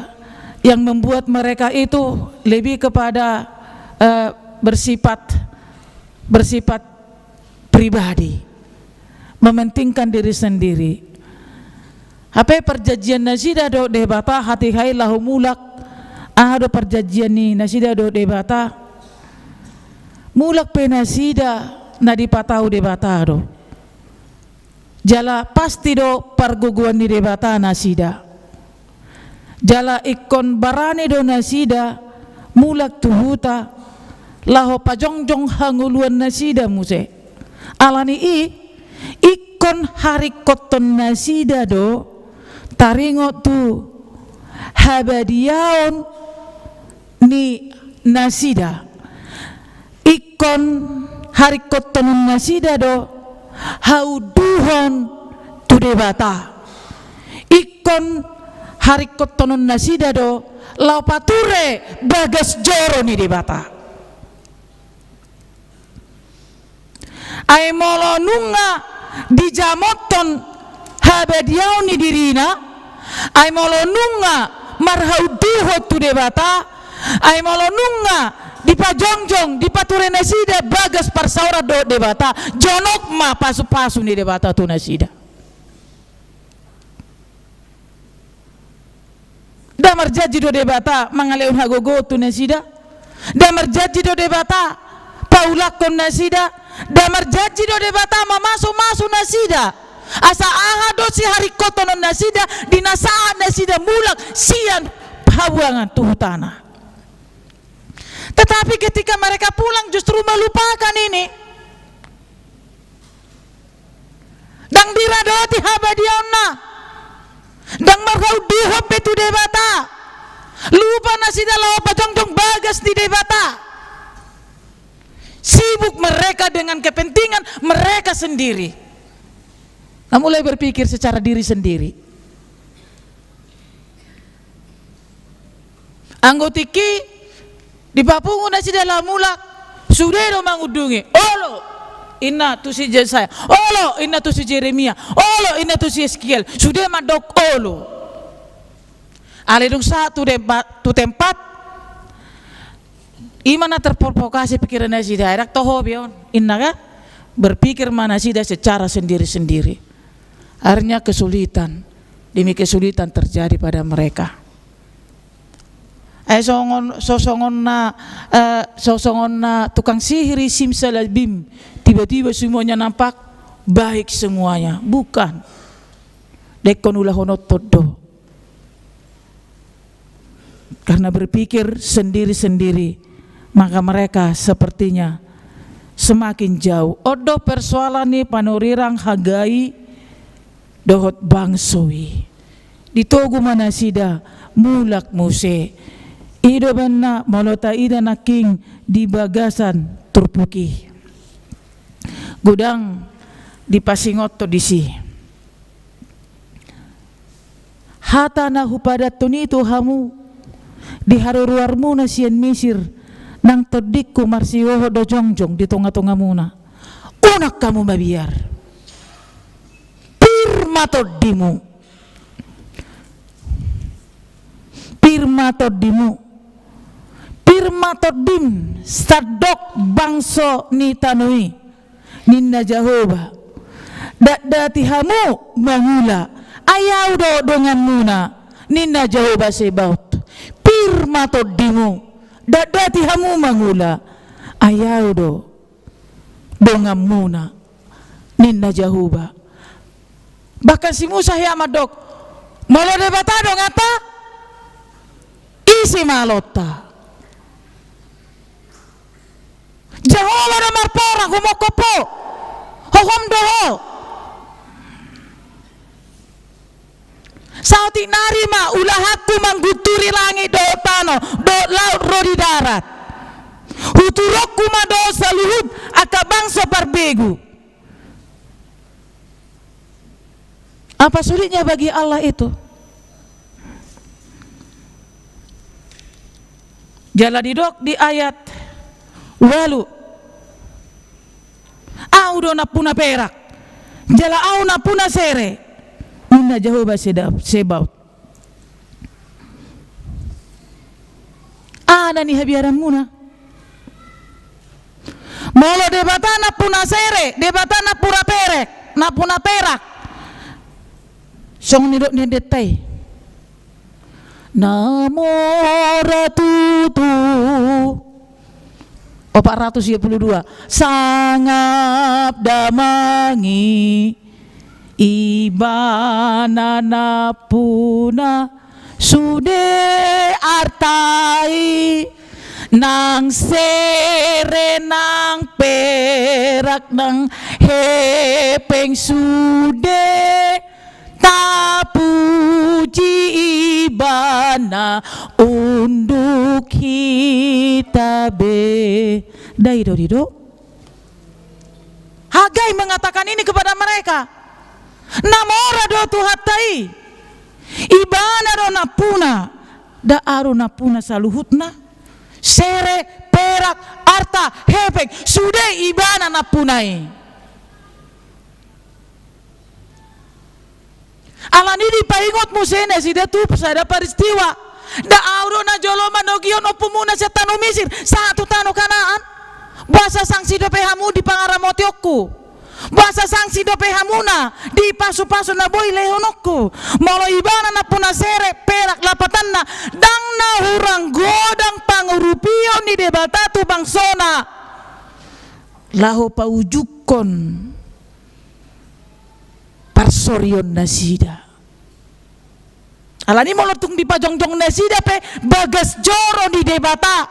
yang membuat mereka itu lebih kepada, eh, bersifat, bersifat pribadi, mementingkan diri sendiri. Hape parjanjian nasida dohot Debata hatiha i laho mulak, aha do parjanjian ni nasida dohot Debata? Mulak pe nasida na dipatau Debata do. Jala pasti do pargogoan ni Debata nasida. Jala ingkon barani do nasida mulak tu huta, laho pajongjong hangoluan nasida muse. Alani i, ingkon haringkothon nasida do taringot tu habadiaon ni nasida. Ingkon haringkothon nasida do haunduhon tu Debata. Ingkon haringkothon nasida do laho pature bagas joro ni Debata. Ai molo nunga dijamothon habadiaon ni dirina, ai molo nunga marhaunduhon tu Debata, ai molo nunga dipajongjong, dipature nasida bagas parsaoran dohot Debata, jonok ma pasupasu ni Debata tu nasida. Nda marjanji do Debata mangalehon hagogoon tu nasida? Nda marjanji do Debata paulakhon nasida? Nda marjanji do Debata mamasumasu nasida asa aha do siharingkothon nasida di na sahat nasida mulak sian habuangan tu hutana? Tetapi ketika mereka pulang justru melupakan ini. Ndang diradoti habadiaonna. Ndang marhaunduhon be tu Debata. Lupa nasida laho pajongjong bagas ni Debata. Sibuk mereka dengan kepentingan mereka sendiri. Nah, mulai berpikir secara diri sendiri. Anggo tingki dipapungu nasida laho mulak, sude do mangundungi. Olo, inna tu si Jesaya. Olo, inna tu si Jeremia. Olo, inna tu si Eskiel. Sude mandok olo. Alai dung sahat tu tempat, tu tempat, ima na terprovokasi pikiran nasida, ndang toho be on, inna kan? Berpikir ma nasida secara sendiri-sendiri. Akhirnya kesulitan demi kesulitan terjadi pada mereka. Eh, songon, so songon na, eh, so songon na tukang sihir i Simsalabim, tiba-tiba semuanya nampak baik semuanya. Bukan. Dengkon ulahononhon do. Karena berpikir sendiri-sendiri, maka mereka sepertinya semakin jauh. On do persoalan ni panurirang Hagai dohot bangso i. Ditogu ma nasida mulak muse. I do umbahen na molo taida nangkin di bagasan turpuk i. Godang dipasingot disi. Hata na hupadathon i tu hamu di haruruarmuna sian Misir, nang tondingku marsihohot do jongjong di tongatongamuna. Unang hamu mabiar. Pir ma tondimu. Pir ma tondimu. Pir ma tondim, sandok bangso ni tano i, ninna Jahowa. Datdati hamu mangula, ai Ahu do donganmuna, ninna Jahowa Zebaot. Pir ma tondimu, datdati hamu mangula, ai Ahu do donganmuna, ninna Jahowa. Bahkan si Musa hea mandok, molo Debata donganta, ise ma alonta? Jahowa do marporang, humongkop ho. Hohom do ho. Saotik nari ma ulahanku manggunturi langit dohot tano, dohot laut ro di darat. Turokku ma do saluhut angka bangso parbegu. Apa sulitnya bagi Allah itu? Jala didok di ayat ualu, "Ahu do nampuna perak, jala ahu nampuna sere," ninna Jahowa Seda-, Sebaot. Aha na nihabiaranmuna? Molo Debata nampuna sere, Debata nampuna perek, nampuna perak, songon nidok ni endenta i, na mora tutu. Opat ratus dua puluh dua. Sangap damang i, Ibana nampuna sude arta i, nang sere nang perak nang hepeng sude, tapuji Ibana unduk hita be. Ndai do didok? Hagai mengatakan ini kepada mereka. Na mora do Tuhanta i. Ibana do nampuna. Nda ahu do nampuna saluhutna. Sere, perak, arta, hepeng, sude Ibana nampuna i. Alani i dipaingot muse nasida tu sada peristiwa. Nda ahu do najolo manogion ompumuna sian tano Misir sahat tu tano Kanaan? Boasa sanksi dope hamu di pangaramotionku? Boasa sanksi dope hamuna di pasupasu na boi lehononku? Molo Ibana nampuna sere, perak, lapatanna, ndang na hurang godang pangurupion ni Debata tu bangsona laho paujungkon parsorion nasida. Alani i molo tung dipajongjong nasida pe bagas joro ni Debata,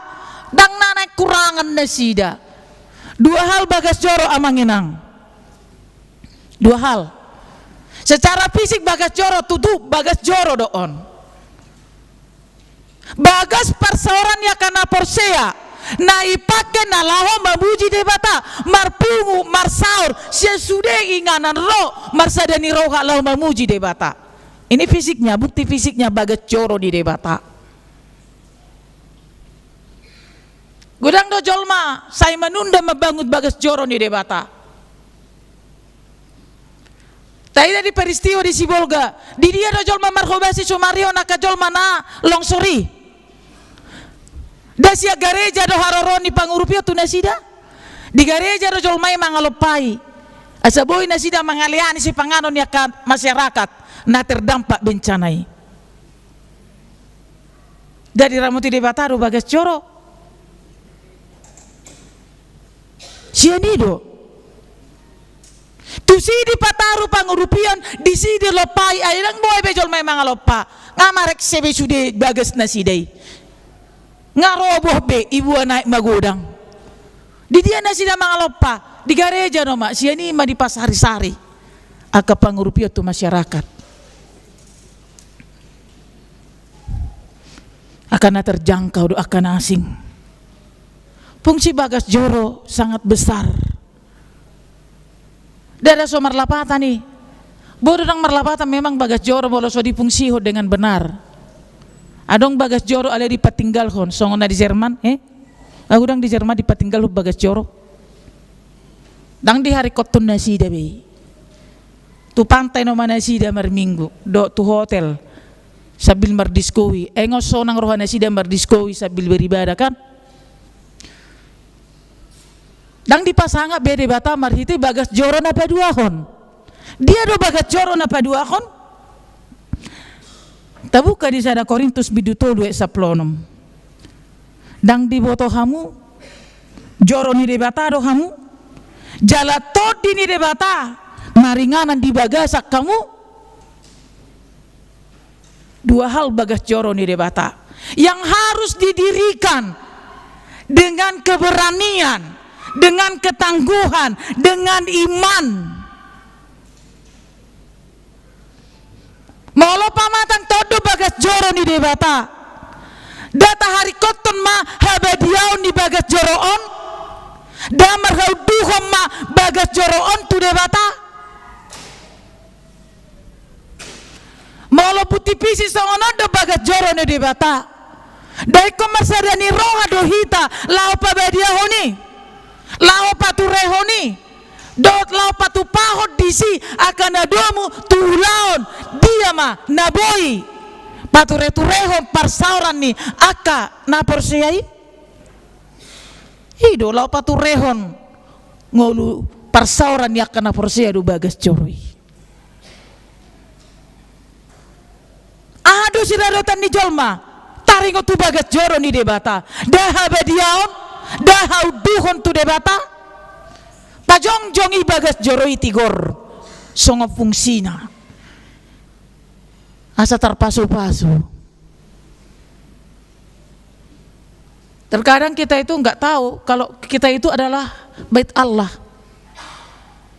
ndang na naeng hurangan nasida. Dua hal bagas joro, amang inang. Dua hal. Secara fisik bagas joro, tutu bagas joro do on. Bagas parsaoran ni angka na porsea, na ipake na laho mamuji Debata, marpungu, marsaor, sian sude inganan ro, marsada ni roha laho mamuji Debata. Ini fisiknya, bukti fisiknya bagas joro ni Debata. Godang do jolma sai manunda mambangun bagas joro ni Debata. Taida di peristiwa di Sibolga, di dia do jolma marhobas i sumarihon angka jolma na longsor i? Nda sian gareja do haroroan ni pangurupion tu nasida? Di gareja do jolma i mangalompai asa boi nasida mangalayani sipanganon ni angka masyarakat na terdampak bencana i. Nda diramoti Debata do bagas joro? Sian i do. Tusi dipataru pangurupion, disi dilompai, ai ndang boi be jolma i mangalompa. Nga marek sebe sude bagas nasida i. Nga roboh be, ibuan aek magodang. Di dia nasida mangalompa? Di gareja do ma, sian i ma dipasarisari angka pangurupion tu masyarakat. Angka na terjangkau do angka na asing. Fungsi bagas joro sangat besar. Nda so marlapatan i. Boi do ndang marlapatan memang bagas joro molo so difungsihon dengan benar. Adong bagas joro alai dipatinggalhon, songon na di Jerman, eh? Ahu ndang di Jerman dipatinggalhon bagas joro. Ndang diharingkothon nasida be i. Tu pantai nama nasida marminggu, dohot tu hotel, sambil mardiskohi. Engon sonang roha nasida mardiskohi sambil beribadah, kan? Ndang dipasangap be Debata marhite bagas joro na paduahon. Dia do bagas joro na paduahon? Tabuka di sada Korintus bindu tolu ayat sampulu onom. Ndang diboto hamu joro ni Debata do hamu? Jala tondi ni Debata maringanan di bagasan hamu? Dua hal bagas joro ni Debata yang harus didirikan dengan keberanian, dengan ketangguhan, dengan iman. Molo pamatang tondo bagas joro ni Debata, nda taharingkothon ma habadiaon ni bagas joro on? Nda marhaunduhon ma bagas joro on tu Debata. Molo buti pisi songon on do bagas joro ni Debata. Nda ingkon marsada ni roha do hita laho pabadiahon i, laho paturehon i, dohot laho patupahon disi angka na domu tu ulaon dia ma na boi patureturehon parsaoran ni angka na porsea i? I do laho paturehon ngolu parsaoran ni angka na porsea do bagas joro i. Aha do siradotan ni jolma? Taringot tu bagas joro ni Debata. Nda habadiaon, nda haunduhon tu Debata. Pajongjong i bagas joro i, tigor songon fungsina, asa tarpasupasu. Terkadang kita itu nggak tahu kalau kita itu adalah bait Allah.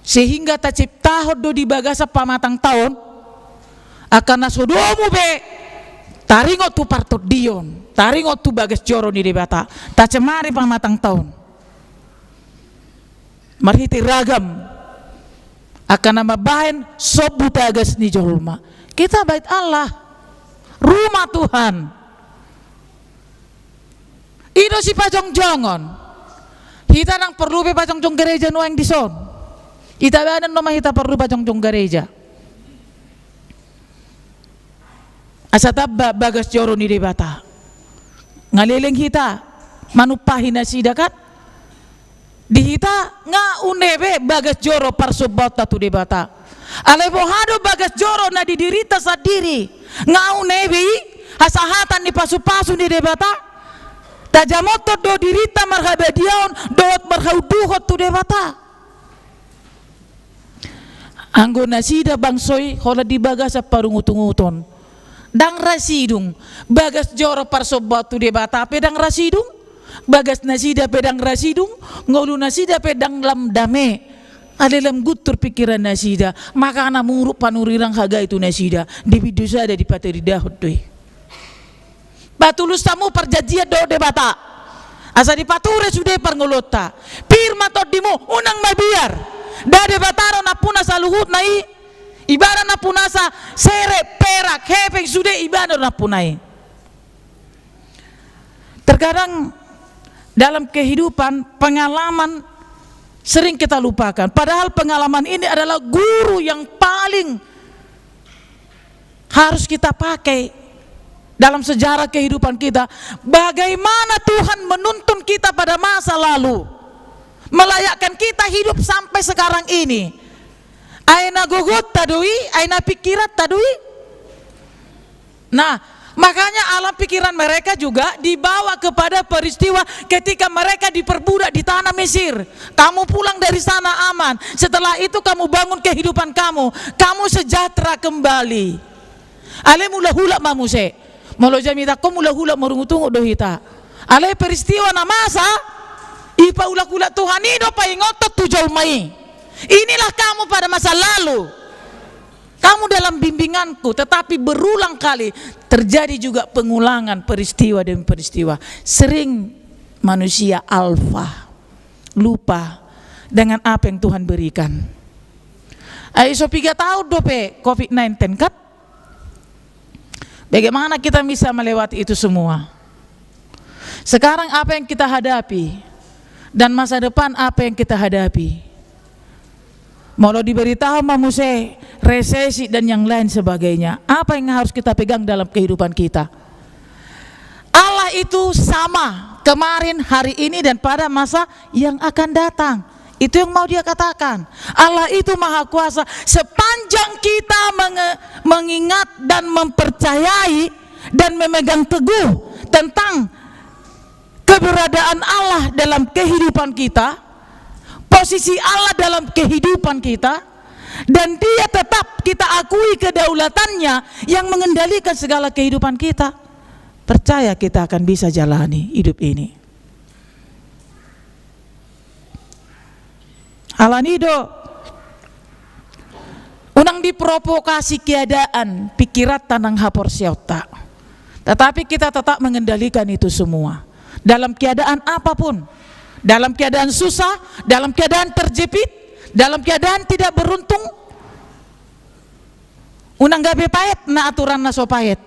Sehingga taciptahon do di bagasan pamatangtaon angka na so domu be taringot tu partondion, taringot tu bagas joro ni Debata, tacemari pamatangtaon. Marhite ragam angka na mambahen sombu bagas ni jolma. Kita bait Allah, rumah Tuhan. I do sipajongjongon. Hita ndang porlu be pajongjong gareja nuaeng dison. Itabanon nama hita porlu pajongjong gareja. Asa tamba bagas joro ni Debata. Nga leleng hita manumpahi nasida kan? Di hita nga unang be bagas joro parsombaonta tu Debata. Alai boha do bagas joro na di dirinta sandiri? Nga unang be i hasahatan ni pasupasu ni Debata? Tajamothon do dirinta marhabadiaon dohot marhaunduhon tu Debata. Anggo nasida bangso i holan di bagasan parungutunguton, ndang ra sidung. Bagas joro parsombaon tu Debata pe ndang ra sidung, bagas nasida pe ndang ra sidung, ngolu nasida pe ndang lam dame. Alai lam guntur pingkiran nasida, makana muruk panurirang hagai tu nasida, di bindu sada dipaturidahon do i. Patulus hamu parjanjian dohot Debata, asa dipature sude parngoluonta. Pir ma tondimu, unang mabiar. Nda Debata do nampuna saluhutna i. Ibana nampuna asa sere, perak, hepeng, sude Ibana do nampuna i. Terkadang dalam kehidupan, pengalaman sering kita lupakan. Padahal pengalaman ini adalah guru yang paling harus kita pakai dalam sejarah kehidupan kita. Bagaimana Tuhan menuntun kita pada masa lalu, melayakkan kita hidup sampai sekarang ini. Ai na gogonta do i, ai na pingkiranta do i. Nah, makanya alam pikiran mereka juga dibawa kepada peristiwa ketika mereka diperbudak di tanah Mesir. Kamu pulang dari sana aman. Setelah itu kamu bangun kehidupan kamu. Kamu sejahtera kembali. Alai mulak-ulak ma muse. Molo jamitangkon mulak-ulak marungutungut do hita. Alai peristiwa na masa dipaulak-ulak Tuhan i do paingothon tu jolma i. Inilah kamu pada masa lalu. Kamu dalam bimbinganku, tetapi berulang kali terjadi juga pengulangan peristiwa demi peristiwa. Sering manusia alfa, lupa dengan apa yang Tuhan berikan. Ai so piga taon dope covid sembilan belas kan? Bagaimana kita bisa melewati itu semua? Sekarang apa yang kita hadapi, dan masa depan apa yang kita hadapi? Molo diberitahu ma muse resesi dan yang lain sebagainya, apa yang harus kita pegang dalam kehidupan kita? Allah itu sama kemarin, hari ini, dan pada masa yang akan datang. Itu yang mau dia katakan. Allah itu maha kuasa. Sepanjang kita menge-, mengingat dan mempercayai dan memegang teguh tentang keberadaan Allah dalam kehidupan kita, posisi Allah dalam kehidupan kita, dan Dia tetap kita akui kedaulatannya yang mengendalikan segala kehidupan kita, percaya kita akan bisa jalani hidup ini. Alani do, unang diprovokasi keadaan, pingkiranta nang haporseaonta. Tetapi kita tetap mengendalikan itu semua. Dalam keadaan apapun, Dalam keadaan susah, dalam keadaan terjepit, dalam keadaan tidak beruntung, unang gabe paet na aturan na so paet.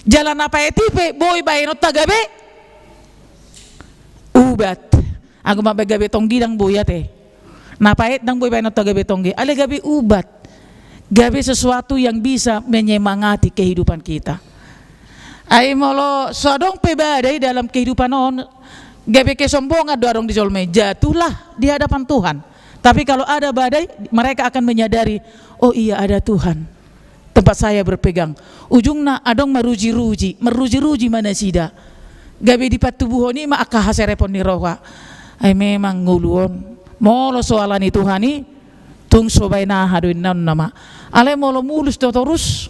Jala na paet i pe boi baenonta gabe ubat. Anggo mambaen gabe tonggi ndang boi ate. Na paet ndang boi baenonta gabe tonggi, alai gabe ubat. Gabe sesuatu yang bisa menyemangati kehidupan kita. Ai molo so adong pe badai dalam kehidupan on, gabe kesombongan do adong di jolma i, jatuhlah di hadapan Tuhan. Tapi kalau ada badai, mereka akan menyadari, "Oh iya, ada Tuhan tempat saya berpegang." Ujungna adong maruji-ruji, maruji-ruji ma nasida. Gabe dipatubuhon i ma angka haserepon ni roha. Ai memang ngolu on, molo so ala ni Tuhan i, tung so baen aha do inna on nama. Alai molo mulus do torus,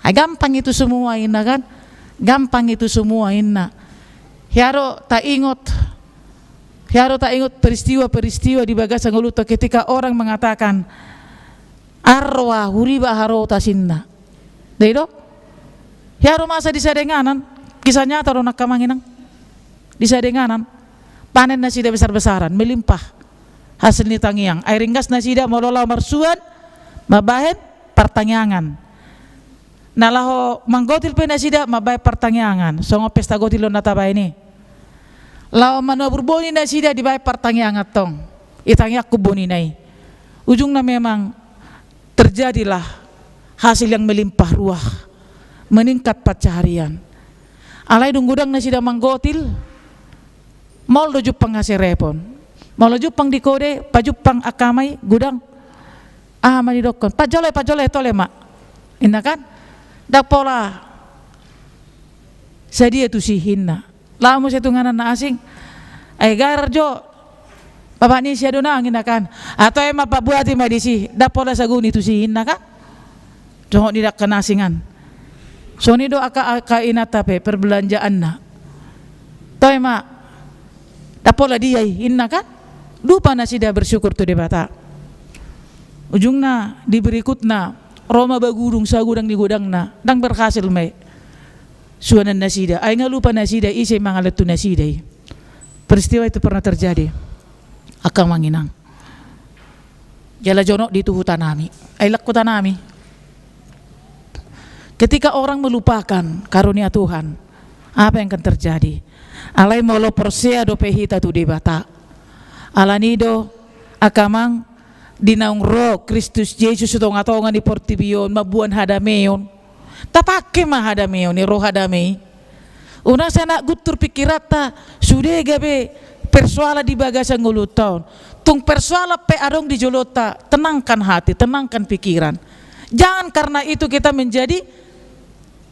ai gampang itu semua inna kan. Gampang itu semua inna. Hea do taingot, hea do taingot peristiwa-peristiwa di bagasan ngolunta ketika orang mengatakan, "Arro ahu riba harotas" inna. Dai do? Hea do masa di sada inganan, kisah nyata do nangka manginang. Di sada inganan, panen nasida besar-besaran, melimpah hasil ni tangiang. Ai ringgas nasida molo laho marsuan, mambahen partangiangan. Na laho manggotil pe nasida mambahen partangiangan, songon pesta gotil do na tabahen i. Laho manabur boni nasida dibahen partangiangan tong. Itangiangkon bonina i. Ujungna memang terjadilah hasil yang melimpah ruah, meningkat pancaharian. Alai dung godang nasida manggotil, maol do jumpang haserepon. Molo jumpang di kode, pajumpang angka ama i godang. Aha ma didokkon? "Panjolo, panjolo, tole ma." Inna kan? Ndang pola sadia tusi inna. Laho muse tu inganan na asing. "Ai garar jo, bapak ni si adonang," inna kan. "Toe ma, pabuati ma disi, ndang pola saguni tusi," inna kan. Songon i do angka na asing an. Songon i do angka, angka inanta pe perbelanjaanna. "Toe ma, ndang pola dia i," inna kan. Lupa nasida bersyukur tu Debata. Ujungna di berikutna, ro ma bagudung sagodang ni godangna, ndang berhasil ma i. Suanan nasida, ai nga lupa nasida ise mangalehon tu nasida i. Peristiwa itu pernah terjadi, angka amang inang. Jala jonok di tu huta nami, ai lak huta nami. Ketika orang melupakan karunia Tuhan, apa yang akan terjadi? Alai molo porsea dope hita tu Debata, alani do, angka amang, di naung ro Kristus Jesus tu tonga-tonga ni portibi on mamboan hadameon, tapangke ma hadameon i, roha dame i. Unang sai na guntur pingkiranta, sude gabe persoalan di bagasan ngolunta on. Tung persoalan pe adong di jolonta, tenangkan hati, tenangkan pikiran. Jangan karena itu kita menjadi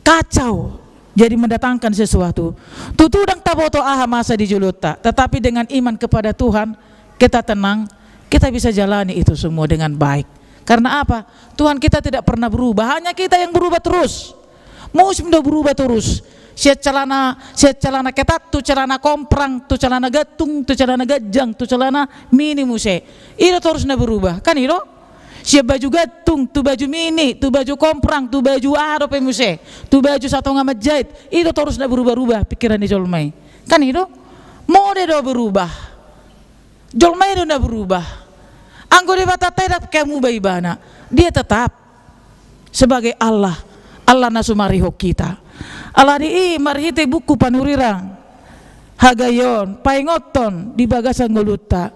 kacau, jadi mendatangkan sesuatu. Tutu ndang taboto aha masa di jolonta, tetapi dengan iman kepada Tuhan, kita tenang, kita bisa jalani itu semua dengan baik. Karena apa? Tuhan kita tidak pernah berubah, hanya kita yang berubah terus. Musim do berubah terus. Sian celana, sian celana ketat tu celana komprang, tu celana gantung, tu celana ganjang, tu celana mini muse. I do torus na berubah, kan i do? Sian baju gantung tu baju mini, tu baju komprang, tu baju aha dope muse, tu baju satonga manjait. I do torus na berubah-rubah pikiran ni jolma i, kan i do? Mode do berubah. Jolma i do na berubah. Anggo Debatanta i ndang hea muba ibana, Dia tetap sebagai Allah, Allah na sumarihon hita. Alani i marhite buku Panurirang Hagai on paingothon di bagasan ngolunta.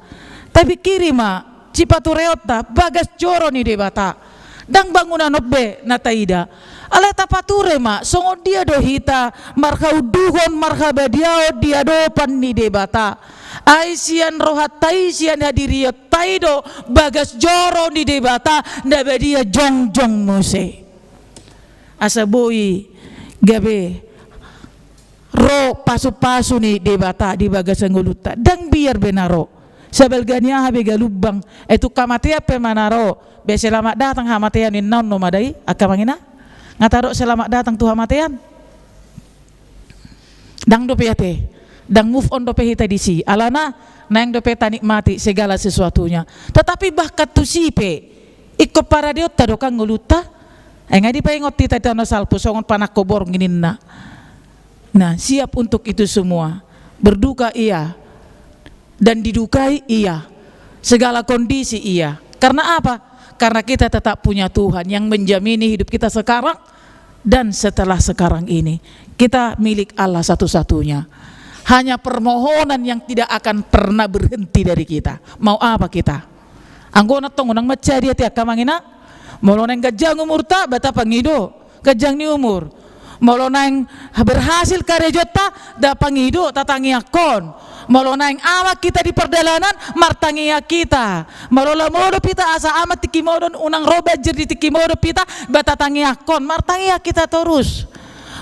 Tapingkiri ma sipatureonta bagas joro ni Debata. Ndang bangunan on be na taida. Alai tapature ma songon dia do hita marhaunduhon marhabadiaon di adopan ni Debata. Ai sian rohanta i, sian hadirionta i do bagas joro ni Debata na badia jongjong muse. Asa boi gabe ro pasupasu ni Debata di bagasan ngolunta. Ndang biar be na ro. Sabalga ni aha be galumbang, eh, tung hamatean pe ma na ro. Be selamat datang hamatean inna on nama da i, angka amang inang? Nga tadok selamat datang tu hamatean? Ndang dope ate, ndang move on dope hita disi, alana naeng dope tanikmati segala sesuatunya. Tetapi bahkan tusi pe, ingkon paradeonta do kan ngolunta. Ai nga dipaingot hita di tano salpu songon panangko borngin inna. Nah, siap untuk itu semua. Berduka iya, dan didukai, iya. Segala kondisi, iya. Karena apa? Karena kita tetap punya Tuhan yang menjamini hidup kita sekarang dan setelah sekarang ini. Kita milik Allah satu-satunya. Hanya permohonan yang tidak akan pernah berhenti dari kita. Mau apa kita? Anggo na tong unang mansai di hati angka amang inang. Molo naeng ganjang umurta, ba tapangido ganjang ni umur. Molo naeng berhasil karejonta, tapangido, tatangiangkon. Molo naeng amak hita di pardalanan, martangiang hita. Molo lam modom hita asa amak tingki modom, unang ro banjir di tingki modom hita, ba tatangiangkon, martangiang hita torus.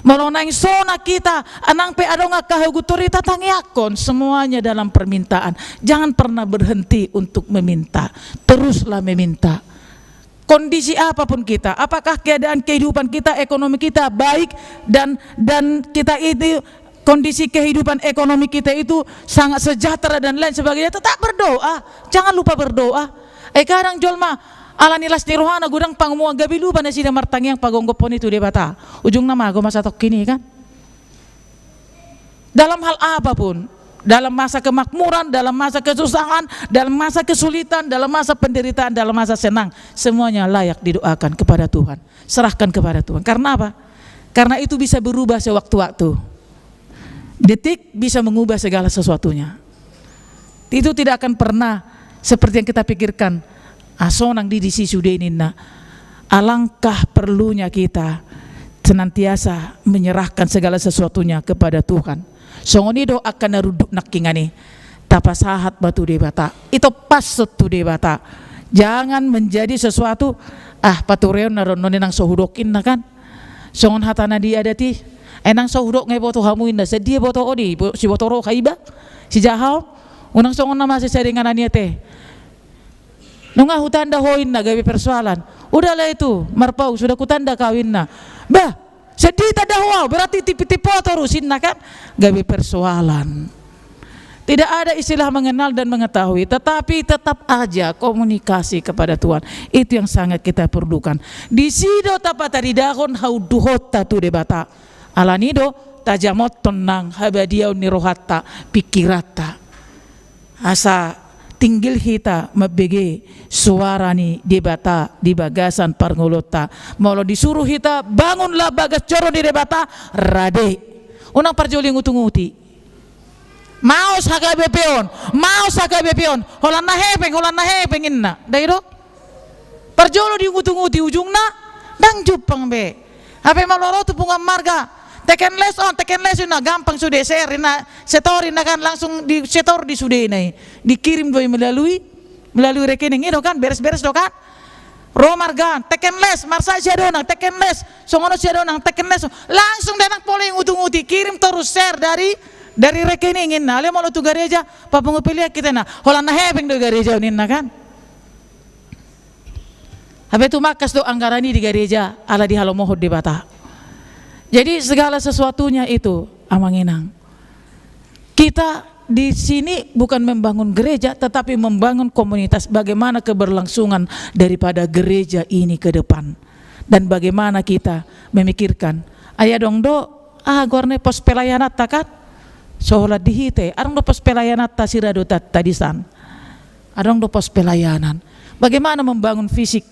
Molo naeng sonang hita, nang pe adong angka haguturan, tatangiangkon, semuanya dalam permintaan. Jangan pernah berhenti untuk meminta. Teruslah meminta. Kondisi apapun kita, apakah keadaan kehidupan kita, ekonomi kita baik, dan, dan kita itu, kondisi kehidupan ekonomi kita itu sangat sejahtera dan lain sebagainya, tetap berdoa. Jangan lupa berdoa. Eh, kadang jolma, ala ni las ni rohana, godang pangomoan, gabe lupa nasida martangiang pagokhonhon i tu Debata. Ujungna mago ma satongkin i, kan? Dalam hal apapun, dalam masa kemakmuran, dalam masa kesusahan, dalam masa kesulitan, dalam masa penderitaan, dalam masa senang, semuanya layak didoakan kepada Tuhan. Serahkan kepada Tuhan. Karena apa? Karena itu bisa berubah sewaktu-waktu. Detik bisa mengubah segala sesuatunya. Itu tidak akan pernah seperti yang kita pikirkan. Ah, sonang do i disi sude, ninna. Alangkah perlunya kita senantiasa menyerahkan segala sesuatunya kepada Tuhan. Songon i do angka na runduk nangkiningan i. Tapasahat ma tu Debata. Ito pashot tu Debata. Jangan menjadi sesuatu, ah, patureon na ro on, nang so hudok, inna, kan. Songon hata na di adat i, eh, nang so hudok nunga diboto hamu, inna, sai diboto on i, bo-, siboto roha iba, sijaha on. Unang songon na masa sada inganan i ate. Nunga hutanda ho, inna, gabe persoalan. Udahlah itu, marpaung, sudah kutanda kau, inna. Bah, sai ditanda ho au, berarti tipi-tipi ho torus, inna, kan? Gabe persoalan. Tidak ada istilah mengenal dan mengetahui, tetapi tetap aja komunikasi kepada Tuhan. Itu yang sangat kita perlukan. Disi do tapataridahon haunduhonta tu Debata. Alani do tajamothon nang habadiaon ni rohanta, pikiranta. Asa tinggil hita mambege suara ni Debata di bagasan parngoluonta. Molo disuru hita, bangunlah bagas joro ni Debata, rade. Unang parjolo diungut-unguti. Maos H K B P on, maos H K B P on. Holan na hepeng, holan na hepeng, inna. Dai do? Parjolo diungut-unguti, ujungna ndang jumpang be. Hape molo ro tu punguan marga, teken les on, teken les, inna, gampang sude, share, inna, setor, inna, kan, langsung disetor di sudena i. Dikirim do i melalui, melalui rekening, i do, kan, beres-beres do, kan? Ro marga, teken les, marsak siadonang, teken les, songon on siadonang, teken les, langsung da nang pola diungut-unguti, kirim torus, share dari, dari rekening, inna. Alai molo tu gareja, papungu pelean hita, inna, holan na hepeng do gareja on, inna, kan? Hape tumangkas do anggaran i di gareja, ala dihalomohon Debata. Jadi segala sesuatunya itu, amang inang, kita di sini bukan membangun gereja, tetapi membangun komunitas. Bagaimana keberlangsungan daripada gereja ini ke depan? Dan bagaimana kita memikirkan, ai adong do, ah, goarna i, pos pelayananta, kan? So holan di hita i, adong do pos pelayananta, sira do ta-, tadisa. Adong do pos pelayanan. Bagaimana membangun fisik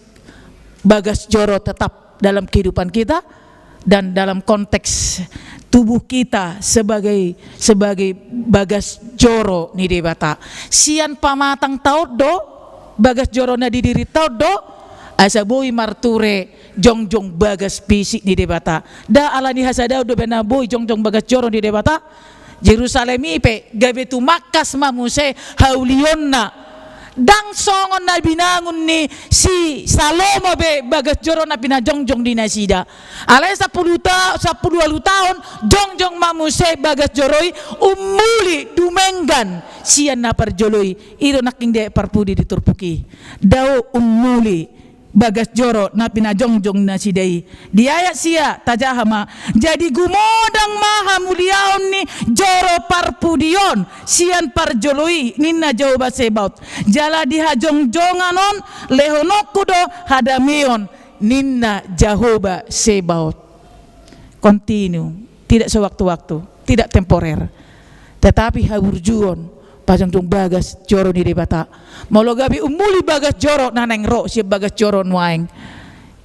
bagas joro tetap dalam kehidupan kita dan dalam konteks tubuh kita sebagai, sebagai bagas joro ni Debata. Sian pamatangta on do, bagas joro na di dirinta on do, asa boi marture jongjong bagas fisik ni Debata. Nda ala ni hasadaon dope na boi jongjong bagas joro ni Debata. Jerusalem i pe gabe tumangkas ma muse haulionna. Ndang songon na binangun ni si Salomo be bagas joro na pinajongjong di nasida. Alai sampulu ta-, sampulu ualu taon jongjong ma muse bagas joro i, ummuli dumenggan sian na parjolo i. I do nangkin di ayat parpudi di turpuk i. Dao ummuli bagas joro na pinajongjong nasida i. Di ayat sia tajaha ma, jadi gumodang ma hamuliaon ni joro parpudi on sian parjolo i, ninna Jahowa Sebaot. Jala di hajongjongan on lehononku do hadameon, ninna Jahowa Sebaot. Kontinu, tidak sewaktu-waktu, tidak temporer. Tetapi haburjuon, pajongjong bagas joro ni Debata. Molo gabe ummuli bagas joro na naeng ro sian bagas joro nuaeng,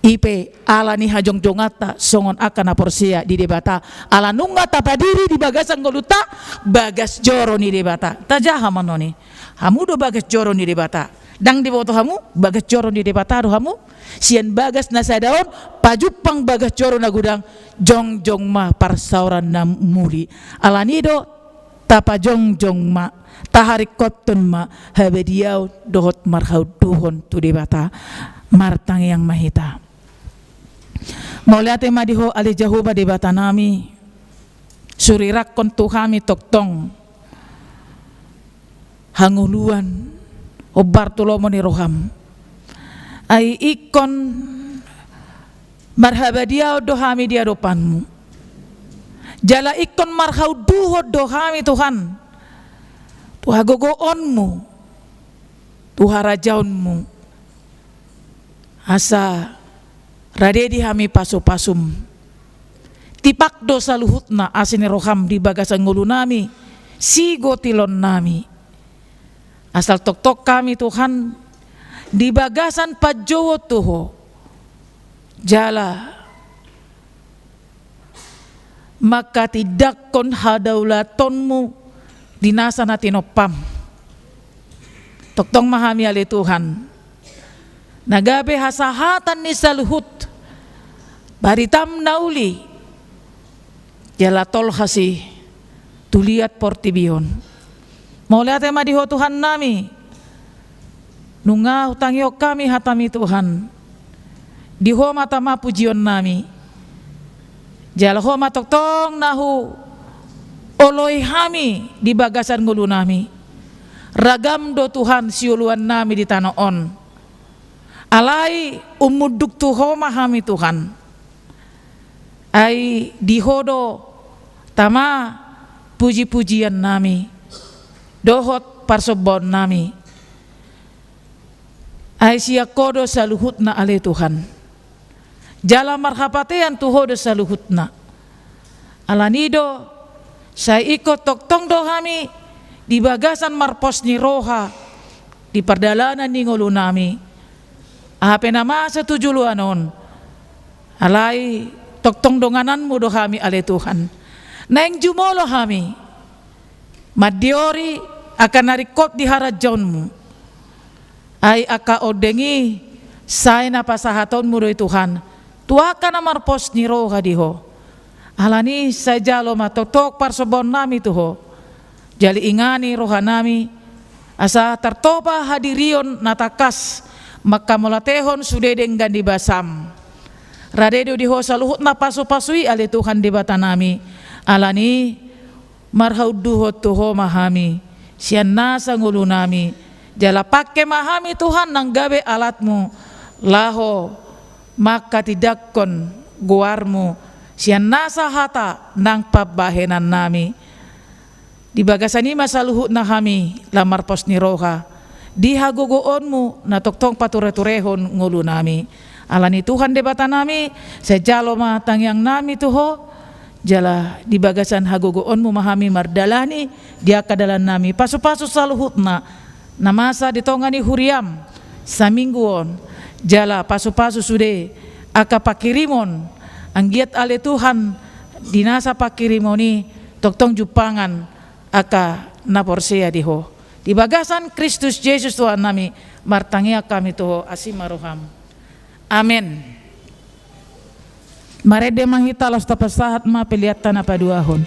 i pe ala ni hajongjonganta songon angka na porsea di Debata, ala nunga tapadiri di bagasan ngolunta bagas joro ni Debata. Tajaha ma non i, hamu do bagas joro ni Debata. Ndang diboto hamu, bagas joro ni Debata do hamu. Sian bagas na sada on pajumpang bagas joro na godang, jongjong ma parsaoran na muli. Ala ni do tapajongjong ma, taharingkothon ma habadiaon dohot marhaunduhon tu Debata. Martangiang ma hita. Mauliate ma di Ho ale Jahowa Debatanami, surirangkon tu hami tongtong hangoluan, hombar tu lomo ni roham. Ai ingkon marhabadiaon do hami di adopanmu. Jala ingkon marhaunduhon do hami Tuhan, tu hagogoonmu, tu harajaonmu. Asa rade di hami pasupasum. Tipak do saluhutna asi ni roham di bagasan ngolunami, sigotilonnami. Asal tongtong hami Tuhan, di bagasan panjouon tu Ho. Jala mangkatindangkon hadaulatonmu di nasa na tinompam. Tongtong ma hami ale Tuhan, na gabe hasahatan ni saluhut baritam na uli, jala tolhas i tu liat portibi on. Mauliate ma di Ho Tuhannami. Nunga hutangihon hami hatami Tuhan. Di Ho ma tama pujionnami. Jala Ho ma tongtong na huoloi hami di bagasan ngolunami. Ragam do Tuhan sioloannami di tano on. Alai ummunduk tu Ho ma hami Tuhan. Ai di Ho do tama pujipujiannami dohot parsombaonnami. Ai sian Ho do saluhutna ale Tuhan. Jala marhapatean tu Ho do saluhutna. Ala ni do, sai ingkon tongtong do hami di bagasan marpos ni roha di pardalanan ni ngolunami. Aha pe na masa tu joloan on, alai tongtong dongananmu do hami ale Tuhan. Naeng jumolo hami mandiori angka na ringkot di harajaonmu. Ai angka ondeng i sai na pasahatonmu do i Tuhan tu angka na marpos ni roha di Ho. Ala ni sai jalo ma tongtong parsombaonnami tu Ho. Jala ingani rohanami asa tartopa hadirion na tangkas mangkamauliatehon sude denggan ni basam. Rade do di Ho saluhutna pasupasu i ale Tuhan Debatanami. Ala ni marhaunduhon tu Ho ma hami sian nasa ngolunami. Jala pangke ma hami Tuhan nang gabe alatmu laho mangkatindangkon goarmu sian nasa hata nang pambahenannami. Di bagasan i ma saluhutna hami lam marpos ni roha di hagogoonmu na tongtong patureturehon ngolunami. Ala ni Tuhan Debatanami, sai jalo ma tangiangnami tu Ho. Jala di bagasan hagogoonmu ma hami mardalani di angka dalannami. Pasupasu saluhutna na masa di tonga ni huriam saminggu on. Jala pasupasu sude angka pangkirimon, anggiat ale Tuhan di nasa pangkirimon i tongtong jumpangan angka na porsea di Ho. Di bagasan Kristus Jesus Tuhannami martangiang hami tu Ho, asi ma roham. Amen. Marende ma hita laos tapasahat ma peleanta na paduahon.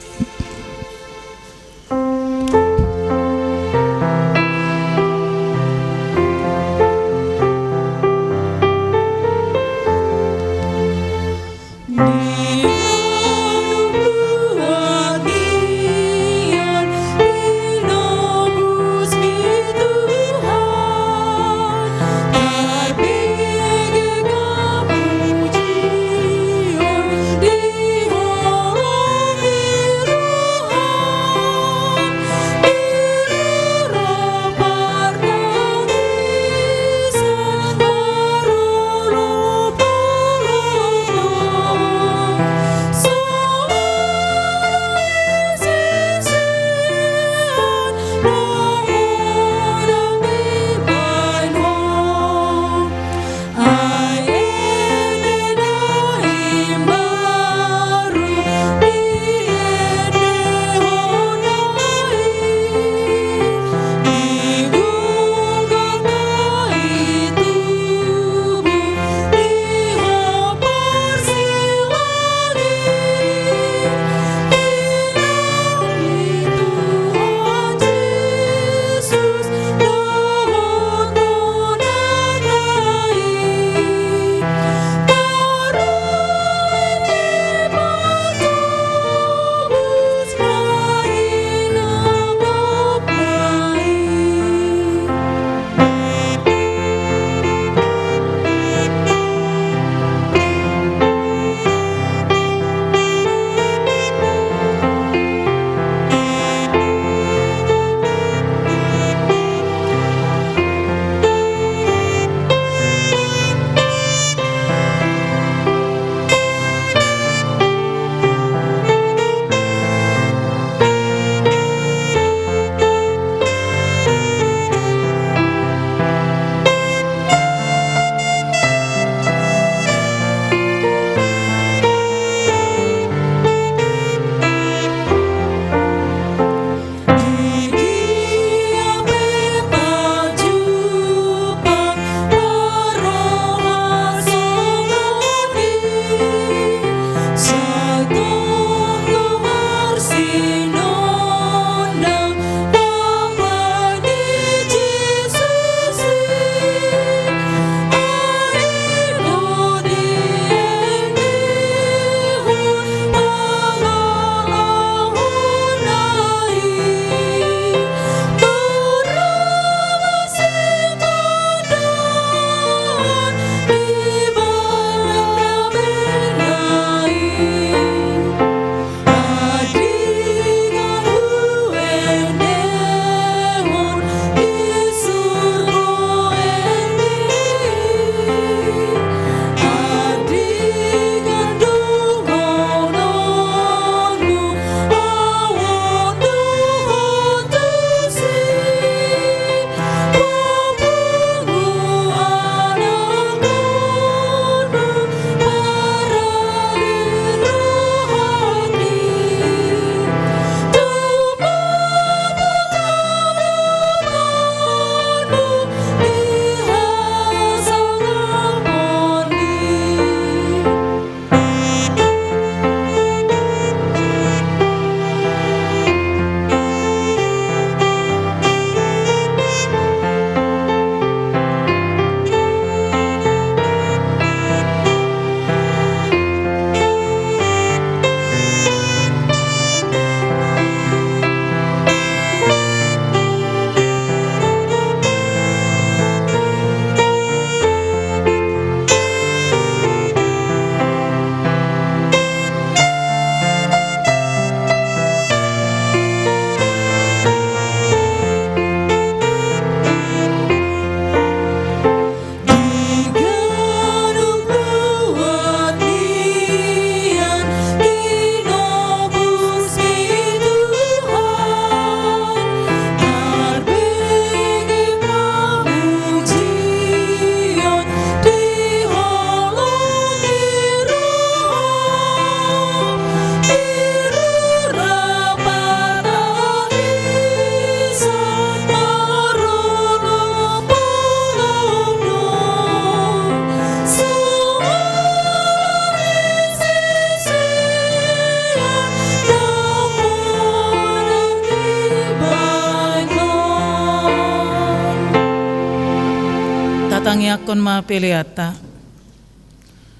Tangiangkon ma peleanta.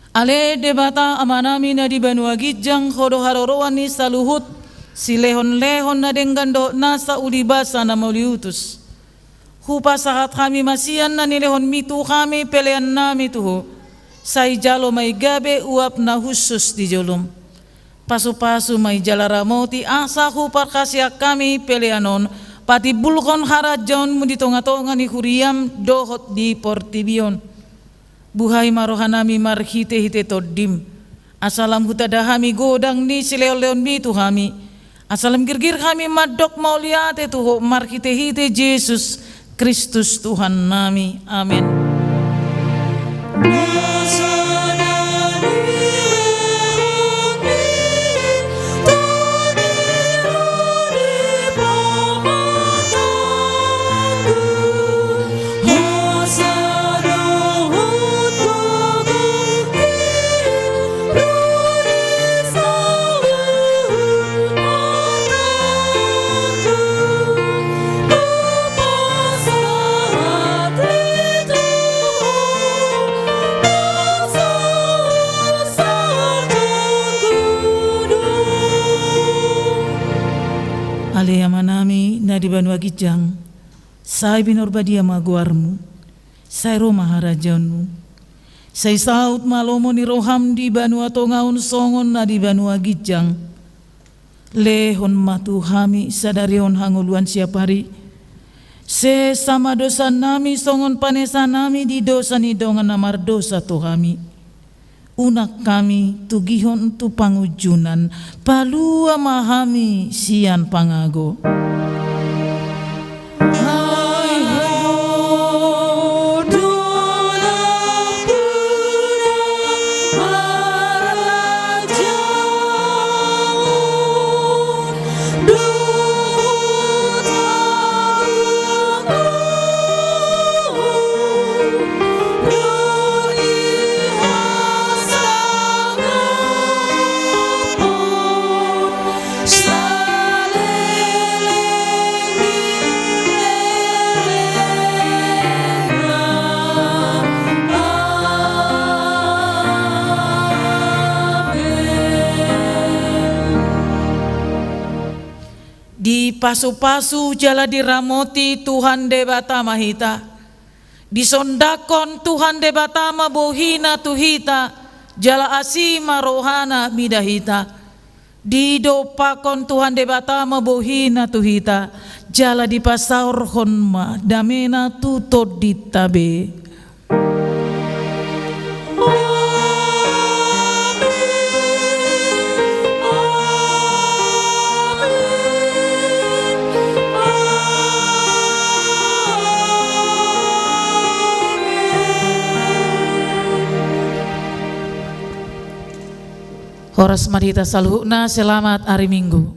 Ale Debata Amanami na di banua ginjang, Ho do haroroan ni saluhut silehonlehon na denggan dohot nasa ulibasa na mauliutus. Hupasahat hami ma sian na nilehonMi tu hami peleannami tu Ho. Sai jalo ma i gabe uap na hushus di jolom. Pasupasu ma i jala ramoti asa huparhaseang hami pelean on patimbulhon harajaonMu di tongatonga ni huriaM dohot di portibi on. Buhai ma rohanami marhitehite TondiM, asa lam hutanda hami godang ni silehonlehonMi tu hami, asa lam girgir hami mandok mauliate tu Ho marhitehite Jesus Kristus Tuhannami. Amen. Ale Amanami na di banua ginjang, sai pinarbadia ma goarMu, sai ro ma harajaonMu, sai saut ma lomo ni rohaM di banua tonga on songon na di banua ginjang. Lehon ma tu hami sadari on hangoluan siapari. Sesa ma dosanami songon panesanami di dosa ni dongan na mardosa tu hami. Unang hami togihon tu pangunjunan, palua ma hami sian pangago. Dipasupasu jala diramoti Tuhan Debata ma hita. Disondangkon Tuhan Debata ma bohiNa tu hita, jala asi ma rohaNa mida hita. Didompakhon Tuhan Debata ma bohiNa tu hita, jala dipasaorhon ma dameNa tu tondinta be. Horas ma di hita saluhutna, selamat hari Minggu.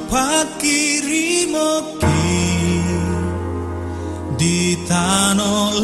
Pangkirimonki di tano